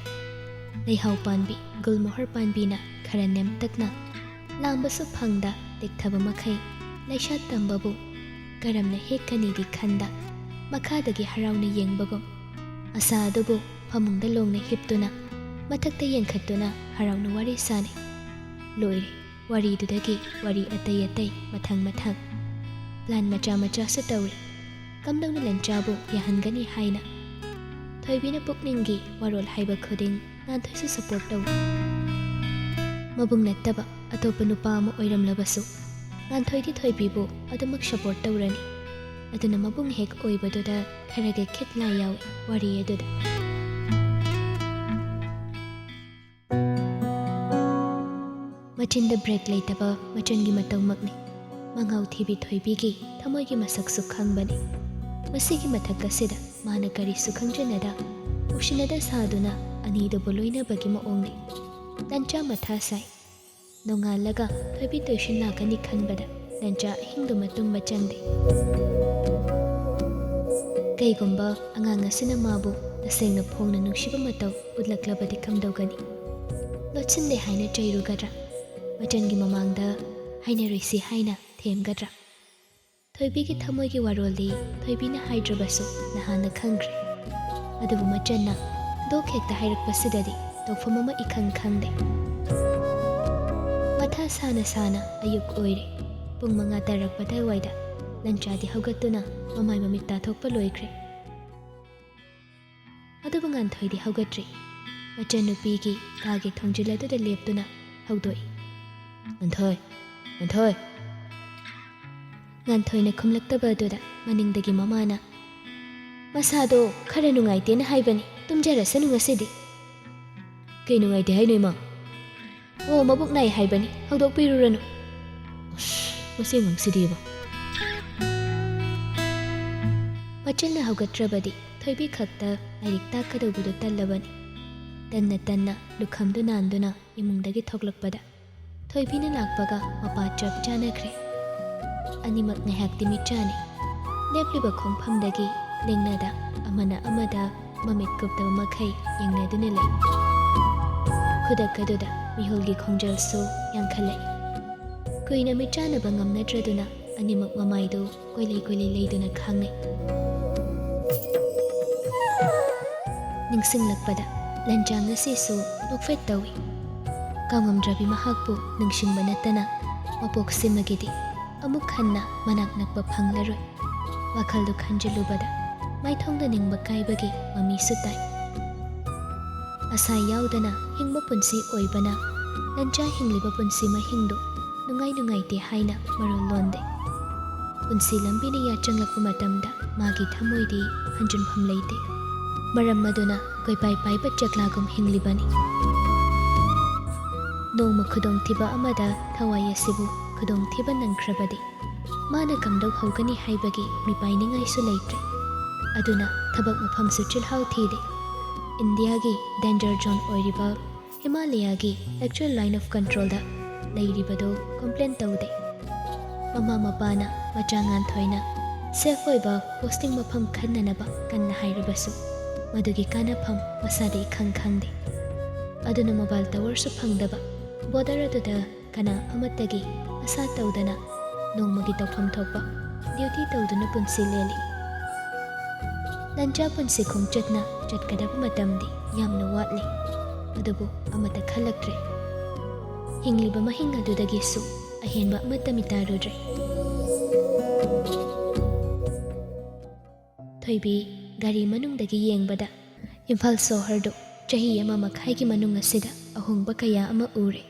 ꯂꯩꯍꯥꯎ ꯄꯥꯟꯕꯤ ꯒꯨꯜꯃꯣꯍꯔ ꯄꯥꯟꯕꯤꯅ ꯈꯔ ꯅꯦꯝꯇꯛꯅ, ꯂꯥꯝꯕꯁꯨ ꯐꯪꯗ ꯇꯦꯛꯊꯕ ꯃꯈꯩ ꯂꯩꯁꯥ ꯇꯝꯕꯕꯨ ꯀꯔꯝꯅ ꯍꯦꯛꯀꯅꯤꯗꯤ ꯈꯟꯗ, ꯃꯈꯥꯗꯒꯤ ꯍꯔꯥꯎꯅ ꯌꯦꯡꯕꯒꯨꯝ, ꯑꯁꯥ ꯑꯗꯨꯕꯨ ꯐꯃꯨꯡꯗ ꯂꯣꯡꯅ ꯍꯤꯞꯇꯨꯅ ꯃꯊꯛꯇ ꯌꯦꯡꯈꯠꯇꯨꯅ ꯍꯔꯥꯎꯅ ꯋꯥꯔꯤ ꯁꯥꯅꯩ꯫ ꯂꯣꯏꯔꯦ, ꯋꯥꯔꯤꯗꯨꯗꯒꯤ ꯋꯥꯔꯤ ꯑꯇꯩ ꯑꯇꯩ ꯃꯊꯪ ꯃꯊꯪ꯫ ꯄ꯭ꯂꯥꯟ ꯃꯆꯥ ꯃꯆꯥꯁꯨ ꯇꯧꯔꯤ꯫ ꯀꯝꯗꯧꯅ ꯂꯟꯆꯥꯕꯨ ꯌꯥꯍꯟꯒꯅꯤ ꯍꯥꯏꯅ꯫ ꯊꯣꯏꯕꯤꯅ ꯄꯨꯛꯅꯤꯡꯒꯤ ꯋꯥꯔꯣꯜ ꯍꯥꯏꯕ ꯈꯨꯗꯤꯡ ꯉꯥꯟꯊꯣꯏꯁꯨ ꯁꯄꯣꯔꯠ ꯇꯧꯏ꯫ ꯃꯕꯨꯡ ꯅꯠꯇꯕ ꯑꯇꯣꯞꯄ ꯅꯨꯄꯥ ꯑꯃ ꯑꯣꯏꯔꯝꯂꯕꯁꯨ ꯉꯥꯟꯊꯣꯏꯗꯤ ꯊꯣꯏꯕꯤꯕꯨ ꯑꯗꯨꯃꯛ ꯁꯄꯣꯔꯠ ꯇꯧꯔꯅꯤ꯫ ꯑꯗꯨꯅ ꯃꯕꯨꯡ ꯍꯦꯛ ꯑꯣꯏꯕꯗꯨꯗ ꯈꯔꯒ ꯈꯤꯠ ꯂꯥꯏ ꯌꯥꯎꯏ ꯋꯥꯔꯤ ꯑꯗꯨꯗ꯫ ꯃꯆꯤꯟꯗ ꯕ꯭ꯔꯦꯛ ꯂꯩꯇꯕ ꯃꯆꯟꯒꯤ ꯃꯇꯧꯃꯛꯅꯤ꯫ ꯃꯉꯥꯎ ꯊꯤꯕꯤ ꯊꯣꯏꯕꯤꯒꯤ ꯊꯃꯣꯏꯒꯤ ꯃꯁꯛꯁꯨ ꯈꯪꯕꯅꯤ꯫ ꯃꯁꯤꯒꯤ ꯃꯊꯛ ꯑꯁꯤꯗ ꯃꯥꯅ ꯀꯔꯤꯁꯨ ꯈꯪꯖꯅꯗ ꯎꯁꯤꯟꯅꯗ ꯁꯥꯗꯨꯅ ꯑꯅꯤꯗꯨꯕꯨ ꯂꯣꯏꯅꯕꯒꯤ ꯃꯑꯣꯡꯅꯤ꯫ ꯂꯟꯆꯥ ꯃꯊꯥ ꯁꯥꯏ꯫ ꯅꯣꯡꯉꯥꯜꯂꯒ ꯊꯣꯏꯕꯤ ꯇꯨꯏꯁꯟ ꯂꯥꯛꯀꯅꯤ ꯈꯟꯕꯗ ꯂꯟꯆꯥ ꯑꯍꯤꯡꯗꯨꯃ ꯇꯨꯝꯕ ꯆꯪꯗꯦ꯫ ꯀꯩꯒꯨꯝꯕ ꯑꯉꯥꯡ ꯑꯁꯤꯅ ꯃꯥꯕꯨ ꯇꯁꯦꯡꯅ ꯐꯣꯡꯅ ꯅꯨꯡꯁꯤꯕ ꯃꯇꯧ ꯎꯠꯂꯛꯂꯕꯗꯤ ꯀꯝꯗꯧꯒꯅꯤ? ꯂꯣꯠꯁꯤꯟꯗꯦ ꯍꯥꯏꯅ ꯆꯩꯔꯨꯒꯗ꯭ꯔꯥ? ꯃꯆꯟꯒꯤ ꯃꯃꯥꯡꯗ ꯍꯥꯏꯅꯔꯣꯏꯁꯤ ꯍꯥꯏꯅ ꯊꯦꯝꯒꯗ꯭ꯔꯥ? ꯊꯣꯏꯕꯤꯒꯤ ꯊꯃꯣꯏꯒꯤ ꯋꯥꯔꯣꯜꯗꯤ ꯊꯣꯏꯕꯤꯅ ꯍꯥꯏꯗ꯭ꯔꯕꯁꯨ ꯅꯍꯥꯟꯅ ꯈꯪꯈ꯭ꯔꯦ꯫ ꯑꯗꯨꯕꯨ ꯃꯆꯟꯅ ꯗꯣꯛ ꯍꯦꯛꯇ ꯍꯥꯏꯔꯛꯄꯁꯤꯗꯗꯤ ꯇꯧꯐꯝ ꯑꯃ ꯏꯈꯪ ꯈꯪꯗꯦ꯫ ꯃꯊꯥ ꯁꯥꯅ ꯁꯥꯅ ꯑꯌꯨꯛ ꯑꯣꯏꯔꯦ꯫ ꯄꯨꯡ ꯃꯉꯥ ꯇꯥꯔꯛꯄ ꯑꯗꯨꯋꯥꯏꯗ ꯂꯟꯆꯥꯗꯤ ꯍꯧꯒꯠꯇꯨꯅ ꯃꯃꯥꯏ ꯃꯃꯤꯠ ꯇꯥꯊꯣꯛꯄ ꯂꯣꯏꯈ꯭ꯔꯦ꯫ ꯑꯗꯨꯕꯨ ꯉꯥꯟꯊꯣꯏꯗꯤ ꯍꯧꯒꯠꯇ꯭ꯔꯤ꯫ ꯃꯆꯟꯅꯨꯄꯤꯒꯤ ꯀꯥꯒꯤ ꯊꯣꯡꯖꯤꯜ ꯑꯗꯨꯗ ꯂꯦꯞꯇꯨꯅ ꯍꯧꯗꯣꯛꯏ꯫ "ꯉꯥꯟꯊꯣꯏ, ꯉꯥꯟꯊꯣꯏ!" ꯉꯥꯟꯊꯣꯏꯅ ꯈꯨꯝꯂꯛꯇꯕ ꯑꯗꯨꯗ ꯃꯅꯤꯡꯗꯒꯤ ꯃꯃꯥꯅ, "ꯃꯁꯥꯗꯣ ꯈꯔ ꯅꯨꯡꯉꯥꯏꯇꯦꯅ ꯍꯥꯏꯕꯅꯤ, ꯇꯨꯝꯖꯔꯁꯅꯨ ꯉꯁꯤꯗꯤ꯫" "ꯀꯩ ꯅꯨꯡꯉꯥꯏꯇꯦ ꯍꯥꯏꯅꯣ, ꯏꯃꯥ?" "ꯑꯣ, ꯃꯕꯨꯛ ꯅꯥꯏ ꯍꯥꯏꯕꯅꯤ, ꯍꯧꯗꯣꯛꯄꯤꯔꯨꯔꯅꯨ꯫" ꯑꯁ, ꯃꯁꯤ ꯑꯉꯥꯡꯁꯤꯗꯤꯕ꯫ ꯃꯆꯟꯅ ꯍꯧꯒꯠꯇ꯭ꯔꯕꯗꯤ ꯊꯣꯏꯕꯤ ꯈꯛꯇ ꯂꯥꯏꯔꯤꯛ ꯇꯥꯛꯀꯗꯧꯕꯗꯨ ꯇꯜꯂꯕꯅꯤ꯫ ꯇꯟꯅ ꯇꯟꯅ ꯂꯨꯈꯝꯗꯨ ꯅꯥꯟꯗꯨꯅ ꯏꯃꯨꯡꯗꯒꯤ ꯊꯣꯛꯂꯛꯄꯗ ꯊꯣꯏꯕꯤꯅ ꯂꯥꯛꯄꯒ ꯃꯄꯥ ꯆꯞ ꯆꯥꯅꯈ꯭ꯔꯦ꯫ ꯑꯅꯤꯃꯛ ꯉꯥꯏꯍꯥꯛꯇꯤ ꯃꯤꯠꯆꯥꯅꯩ꯫ ꯂꯦꯞꯂꯤꯕ ꯈꯣꯡꯐꯝꯗꯒꯤ ꯂꯦꯡꯅꯗ ꯑꯃꯅ ꯑꯃꯗ ꯃꯃꯤꯠ ꯀꯨꯞꯇꯕ ꯃꯈꯩ ꯌꯦꯡꯅꯗꯨꯅ ꯂꯩ꯫ ꯈꯨꯗꯛ ꯑꯗꯨꯗ ꯃꯤꯍꯨꯜꯒꯤ ꯈꯣꯡꯖꯦꯜꯁꯨ ꯌꯥꯡꯈꯠꯂꯛꯏ꯫ ꯀꯨꯏꯅ ꯃꯤꯠꯆꯥꯅꯕ ꯉꯝꯅꯗ꯭ꯔꯗꯨꯅ ꯑꯅꯤꯃꯛ ꯃꯃꯥꯏꯗꯨ ꯀꯣꯏꯂꯩ ꯀꯣꯏꯂꯩ ꯂꯩꯗꯨꯅ ꯈꯥꯡꯅꯩ꯫ ꯅꯤꯡꯁꯤꯡꯂꯛꯄꯗ ꯂꯟꯆꯥ ꯉꯁꯤꯁꯨ ꯅꯣꯛꯐꯦꯠ ꯇꯧꯏ꯫ ꯀꯥꯎꯉꯝꯗ꯭ꯔꯕꯤ ꯃꯍꯥꯛꯄꯨ ꯅꯤꯡꯁꯤꯡꯕ ꯅꯠꯇꯅ ꯃꯄꯣꯛꯁꯤꯃꯒꯤꯗꯤ ꯑꯃꯨꯛ ꯍꯟꯅ ꯃꯅꯥꯛ ꯅꯛꯄ ꯐꯪꯂꯔꯣꯏ꯫ ꯋꯥꯈꯜꯗꯨ ꯈꯟꯖꯤꯜꯂꯨꯕꯗ ꯃꯥꯏꯊꯣꯡꯗ ꯅꯤꯡꯕ ꯀꯥꯏꯕꯒꯤ ꯃꯃꯤꯁꯨ ꯇꯥꯏ꯫ ꯑꯁꯥ ꯌꯥꯎꯗꯅ ꯍꯤꯡꯕ ꯄꯨꯟꯁꯤ ꯑꯣꯏꯕꯅ ꯂꯟꯆꯥ ꯍꯤꯡꯂꯤꯕ ꯄꯨꯟꯁꯤ ꯃꯍꯤꯡꯗꯨ ꯅꯨꯡꯉꯥꯏ ꯅꯨꯡꯉꯥꯏꯇꯦ ꯍꯥꯏꯅ ꯃꯔꯣꯜ ꯂꯣꯟꯗꯦ꯫ ꯄꯨꯟꯁꯤ ꯂꯝꯕꯤꯅ ꯌꯥꯠꯆꯪꯂꯛꯄ ꯃꯇꯝꯗ ꯃꯥꯒꯤ ꯊꯃꯣꯏꯗꯤ ꯍꯟꯖꯤꯟꯐꯝ ꯂꯩꯇꯦ꯫ ꯃꯔꯝ ꯑꯗꯨꯅ ꯀꯣꯏꯄꯥꯏ ꯄꯥꯏꯕ ꯆꯦꯛꯂꯥꯒꯨꯝ ꯍꯤꯡꯂꯤꯕꯅꯤ꯫ ꯅꯣꯡꯃ ꯈꯨꯗꯣꯡꯊꯤꯕ ꯑꯃꯗ ꯊꯋꯥꯏ ꯑꯁꯤꯕꯨ ꯈꯨꯗꯣꯡꯊꯤꯕ ꯅꯪꯈ꯭ꯔꯕꯗꯤ ꯃꯥꯅ ꯀꯝꯗꯧꯍꯧꯒꯅꯤ ꯍꯥꯏꯕꯒꯤ ꯃꯤꯄꯥꯏꯅꯤꯡꯉꯥꯏꯁꯨ ꯂꯩꯇ꯭ꯔꯦ꯫ ꯑꯗꯨꯅ ꯊꯕꯛ ꯃꯐꯝꯁꯨ ꯆꯤꯜꯍꯥꯎ ꯊꯤꯔꯦ꯫ ꯏꯟꯗꯤꯌꯥꯒꯤ danger zone ꯑꯣꯏꯔꯤꯕ ꯍꯤꯃꯥꯂꯌꯥꯒꯤ actual line of controlꯗ ꯂꯩꯔꯤꯕꯗꯨ complain ꯇꯧꯗꯦ꯫ ꯃꯃꯥ ꯃꯄꯥꯅ ꯃꯆꯥ ꯉꯥꯟꯊꯣꯏꯅ safe ꯑꯣꯏꯕ posting ꯃꯐꯝ ꯈꯟꯅꯅꯕ ꯀꯟꯅ ꯍꯥꯏꯔꯕꯁꯨ ꯃꯗꯨꯒꯤ ꯀꯥꯟꯅꯐꯝ ꯃꯁꯥꯗ ꯏꯈꯪ ꯈꯪꯗꯦ꯫ ꯑꯗꯨꯅ mobile towerꯁꯨ ꯐꯪꯗꯕ border ꯑꯗꯨꯗ ꯀꯅꯥ ꯑꯃꯠꯇꯒꯤ ꯑꯁꯥ ꯇꯧꯗꯅ ꯅꯣꯡꯃꯒꯤ ꯇꯧꯐꯝ ꯊꯣꯛꯄ duty ꯇꯧꯗꯨꯅ ꯄꯨꯟꯁꯤ ꯂꯦꯜꯂꯤ꯫ ꯂꯟꯆꯥ ꯄꯨꯟꯁꯤ ꯈꯣꯡꯆꯠꯅ ꯆꯠꯀꯗꯕ ꯃꯇꯝꯗꯤ ꯌꯥꯝꯅ ꯋꯥꯠꯂꯤ꯫ ꯑꯗꯨꯕꯨ ꯑꯃꯠꯇ ꯈꯜꯂꯛꯇ꯭ꯔꯦ꯫ ꯍꯤꯡꯂꯤꯕ ꯃꯍꯤꯡ ꯑꯗꯨꯗꯒꯤꯁꯨ ꯑꯍꯦꯟꯕ ꯑꯃꯠꯇ ꯃꯤꯇꯥꯔꯨꯗ꯭ꯔꯦ꯫ ꯊꯣꯏꯕꯤ ꯒꯥꯔꯤ ꯃꯅꯨꯡꯗꯒꯤ ꯌꯦꯡꯕꯗ ꯏꯝꯐꯥꯜ ꯁꯣꯍꯔꯗꯨ ꯆꯍꯤ ꯑꯃ ꯃꯈꯥꯏꯒꯤ ꯃꯅꯨꯡ ꯑꯁꯤꯗ ꯑꯍꯣꯡꯕ ꯀꯌꯥ ꯑꯃ ꯎꯔꯦ꯫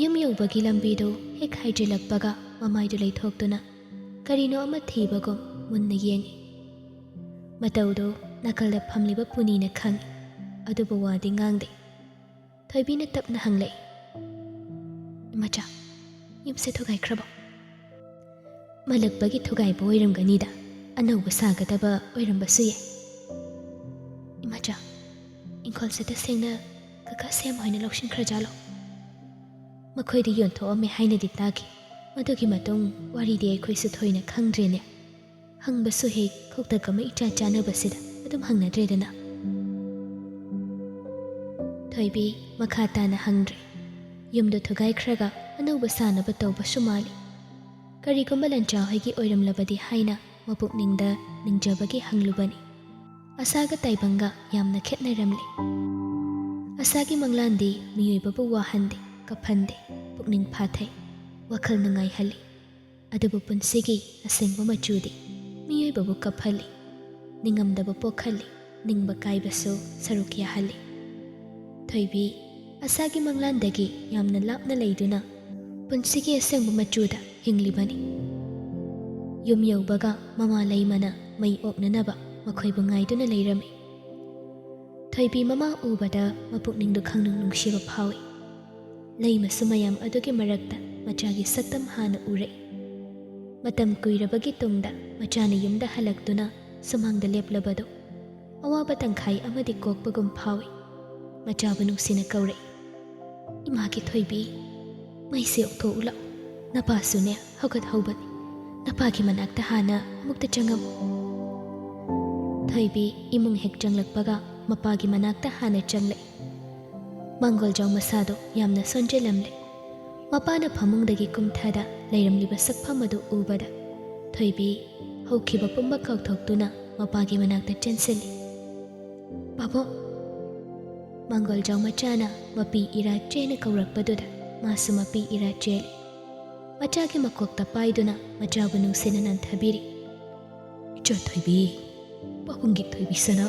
ꯌꯨꯝ ꯌꯧꯕꯒꯤ ꯂꯝꯕꯤꯗꯨ ꯍꯦꯛ ꯍꯥꯏꯖꯤꯜꯂꯛꯄꯒ ꯃꯃꯥꯏꯗꯨ ꯂꯩꯊꯣꯛꯇꯨꯅ ꯀꯔꯤꯅꯣ ꯑꯃ ꯊꯤꯕꯒꯨꯝ ꯃꯨꯟꯅ ꯌꯦꯡꯏ꯫ ꯃꯇꯧꯗꯨ ꯅꯥꯀꯜꯗ ꯐꯝꯂꯤꯕ ꯄꯨꯅꯤꯅ ꯈꯪꯏ, ꯑꯗꯨꯕꯨ ꯋꯥꯗꯤ ꯉꯥꯡꯗꯦ꯫ ꯊꯣꯏꯕꯤꯅ ꯇꯞꯅ ꯍꯪꯂꯛꯏ, "ꯏꯃꯥꯆꯥ, ꯌꯨꯝꯁꯦ ꯊꯨꯒꯥꯏꯈ꯭ꯔꯕꯣ?" "ꯃꯜꯂꯛꯄꯒꯤ ꯊꯨꯒꯥꯏꯕ ꯑꯣꯏꯔꯝꯒꯅꯤꯗ, ꯑꯅꯧꯕ ꯁꯥꯒꯗꯕ ꯑꯣꯏꯔꯝꯕꯁꯨ ꯌꯥꯏ꯫" "ꯏꯃꯥꯆꯥ, ꯏꯪꯈꯣꯜꯁꯦ ꯇꯁꯦꯡꯅ ꯀꯀꯥ ꯁꯦꯝ ꯍꯣꯏꯅ ꯂꯧꯁꯤꯟꯈ꯭ꯔꯖꯥꯠꯂꯣ? ꯃꯈꯣꯏꯗ ꯌꯣꯟꯊꯣꯛꯑꯝꯃꯦ ꯍꯥꯏꯅꯗꯤ ꯇꯥꯈꯤ꯫ ꯃꯗꯨꯒꯤ ꯃꯇꯨꯡ ꯋꯥꯔꯤꯗꯤ ꯑꯩꯈꯣꯏꯁꯨ ꯊꯣꯏꯅ ꯈꯪꯗ꯭ꯔꯦꯅꯦ꯫ ꯍꯪꯕꯁꯨ ꯍꯦꯛ ꯈꯧꯇꯛ ꯑꯃ ꯏꯆꯥ ꯆꯥꯟꯅꯕꯁꯤꯗ ꯑꯗꯨꯝ ꯍꯪꯅꯗ꯭ꯔꯦꯗꯅ꯫" ꯊꯣꯏꯕꯤ ꯃꯈꯥ ꯇꯥꯅ ꯍꯪꯗ꯭ꯔꯦ꯫ ꯌꯨꯝꯗꯨ ꯊꯨꯒꯥꯏꯈ꯭ꯔꯒ ꯑꯅꯧꯕ ꯁꯥꯅꯕ ꯇꯧꯕꯁꯨ ꯃꯥꯜꯂꯤ꯫ ꯀꯔꯤꯒꯨꯝꯕ ꯂꯟꯆꯥ ꯍꯣꯏꯒꯤ ꯑꯣꯏꯔꯝꯂꯕꯗꯤ ꯍꯥꯏꯅ ꯃꯄꯨꯛꯅꯤꯡꯗ ꯅꯤꯡꯖꯕꯒꯤ ꯍꯪꯂꯨꯕꯅꯤ꯫ ꯑꯁꯥꯒ ꯇꯥꯏꯕꯪꯒ ꯌꯥꯝꯅ ꯈꯦꯠꯅꯔꯝꯂꯦ꯫ ꯑꯁꯥꯒꯤ ꯃꯪꯂꯥꯟꯗꯤ ꯃꯤꯑꯣꯏꯕꯕꯨ ꯋꯥꯍꯟꯗꯦ, ꯀꯞꯍꯟꯗꯦ, ꯄꯨꯛꯅꯤꯡ ꯐꯥꯊꯩ, ꯋꯥꯈꯜ ꯅꯨꯡꯉꯥꯏꯍꯜꯂꯤ꯫ ꯑꯗꯨꯕꯨ ꯄꯨꯟꯁꯤꯒꯤ ꯑꯁꯦꯡꯕ ꯃꯆꯨꯗꯤ ꯃꯤꯑꯣꯏꯕꯕꯨ ꯀꯞꯍꯜꯂꯤ, ꯅꯤꯡꯉꯝꯗꯕ ꯄꯣꯛꯍꯜꯂꯤ, ꯅꯤꯡꯕ ꯀꯥꯏꯕꯁꯨ ꯁꯔꯨꯛ ꯌꯥꯍꯜꯂꯤ꯫ ꯊꯣꯏꯕꯤ, ꯑꯁꯥꯒꯤ ꯃꯪꯂꯥꯟꯗꯒꯤ ꯌꯥꯝꯅ ꯂꯥꯞꯅ ꯂꯩꯗꯨꯅ ꯄꯨꯟꯁꯤꯒꯤ ꯑꯁꯦꯡꯕ ꯃꯆꯨꯗ ꯍꯤꯡꯂꯤꯕꯅꯤ꯫ ꯌꯨꯝ ꯌꯧꯕꯒ ꯃꯃꯥ ꯂꯩꯃꯅ ꯃꯩ ꯑꯣꯛꯅꯅꯕ ꯃꯈꯣꯏꯕꯨ ꯉꯥꯏꯗꯨꯅ ꯂꯩꯔꯝꯃꯤ꯫ ꯊꯣꯏꯕꯤ ꯃꯃꯥ ꯎꯕꯗ ꯃꯄꯨꯛꯅꯤꯡꯗꯨ ꯈꯪꯅꯨꯡ ꯅꯨꯡꯁꯤꯕ ꯐꯥꯎꯏ꯫ ꯂꯩꯃꯁꯨ ꯃꯌꯥꯝ ꯑꯗꯨꯒꯤ ꯃꯔꯛꯇ ꯃꯆꯥꯒꯤ ꯁꯛꯇꯝ ꯍꯥꯟꯅ ꯎꯔꯛꯏ꯫ ꯃꯇꯝ ꯀꯨꯏꯔꯕꯒꯤ ꯇꯨꯡꯗ ꯃꯆꯥꯅ ꯌꯨꯝꯗ ꯍꯜꯂꯛꯇꯨꯅ ꯁꯨꯃꯥꯡꯗ ꯂꯦꯞꯂꯕꯗꯨ ꯑꯋꯥꯕ ꯇꯪꯈꯥꯏ ꯑꯃꯗꯤ ꯀꯣꯛꯄꯒꯨꯝ ꯐꯥꯎꯏ꯫ ꯃꯆꯥꯕꯨ ꯅꯨꯡꯁꯤꯅ ꯀꯧꯔꯛꯏ, "ꯏꯃꯥꯒꯤ ꯊꯣꯏꯕꯤ, ꯃꯩꯁꯦ ꯑꯣꯛꯊꯣꯛꯎ ꯂꯥꯛꯑꯣ꯫ ꯅꯄꯥꯁꯨꯅꯦ ꯍꯧꯒꯠꯍꯧꯕꯅꯤ꯫ ꯅꯄꯥꯒꯤ ꯃꯅꯥꯛꯇ ꯍꯥꯟꯅ ꯑꯃꯨꯛꯇ ꯆꯪꯉꯝꯃꯨ꯫" ꯊꯣꯏꯕꯤ ꯏꯃꯨꯡ ꯍꯦꯛ ꯆꯪꯂꯛꯄꯒ ꯃꯄꯥꯒꯤ ꯃꯅꯥꯛꯇ ꯍꯥꯟꯅ ꯆꯪꯂꯛꯏ꯫ ꯃꯥꯡꯒꯣꯜꯖꯥꯎ ꯃꯁꯥꯗꯣ ꯌꯥꯝꯅ ꯁꯣꯟꯖꯜꯂꯝꯂꯦ꯫ ꯃꯄꯥꯅ ꯐꯃꯨꯡꯗꯒꯤ ꯀꯨꯝꯊꯗ ꯂꯩꯔꯝꯂꯤꯕ ꯁꯛꯐꯝ ꯑꯗꯨ ꯎꯕꯗ ꯊꯣꯏꯕꯤ ꯍꯧꯈꯤꯕ ꯄꯨꯝꯕ ꯀꯥꯎꯊꯣꯛꯇꯨꯅ ꯃꯄꯥꯒꯤ ꯃꯅꯥꯛꯇ ꯆꯦꯟꯁꯤꯜꯂꯤ꯫ "ꯄꯥꯕꯨꯡ!" ꯃꯥꯡꯒꯣꯜꯖꯥꯎ ꯃꯆꯥꯅ ꯃꯄꯤ ꯏꯔꯥ ꯆꯦꯅ ꯀꯧꯔꯛꯄꯗꯨꯗ ꯃꯥꯁꯨ ꯃꯄꯤ ꯏꯔꯥ ꯆꯦꯜꯂꯤ꯫ ꯃꯆꯥꯒꯤ ꯃꯀꯣꯛꯇ ꯄꯥꯏꯗꯨꯅ ꯃꯆꯥꯕꯨ ꯅꯨꯡꯁꯤꯅ ꯅꯟꯊꯕꯤꯔꯤ꯫ "ꯏꯆꯥ ꯊꯣꯏꯕꯤ, ꯄꯥꯕꯨꯡꯒꯤ ꯊꯣꯏꯕꯤ ꯁꯅꯥ,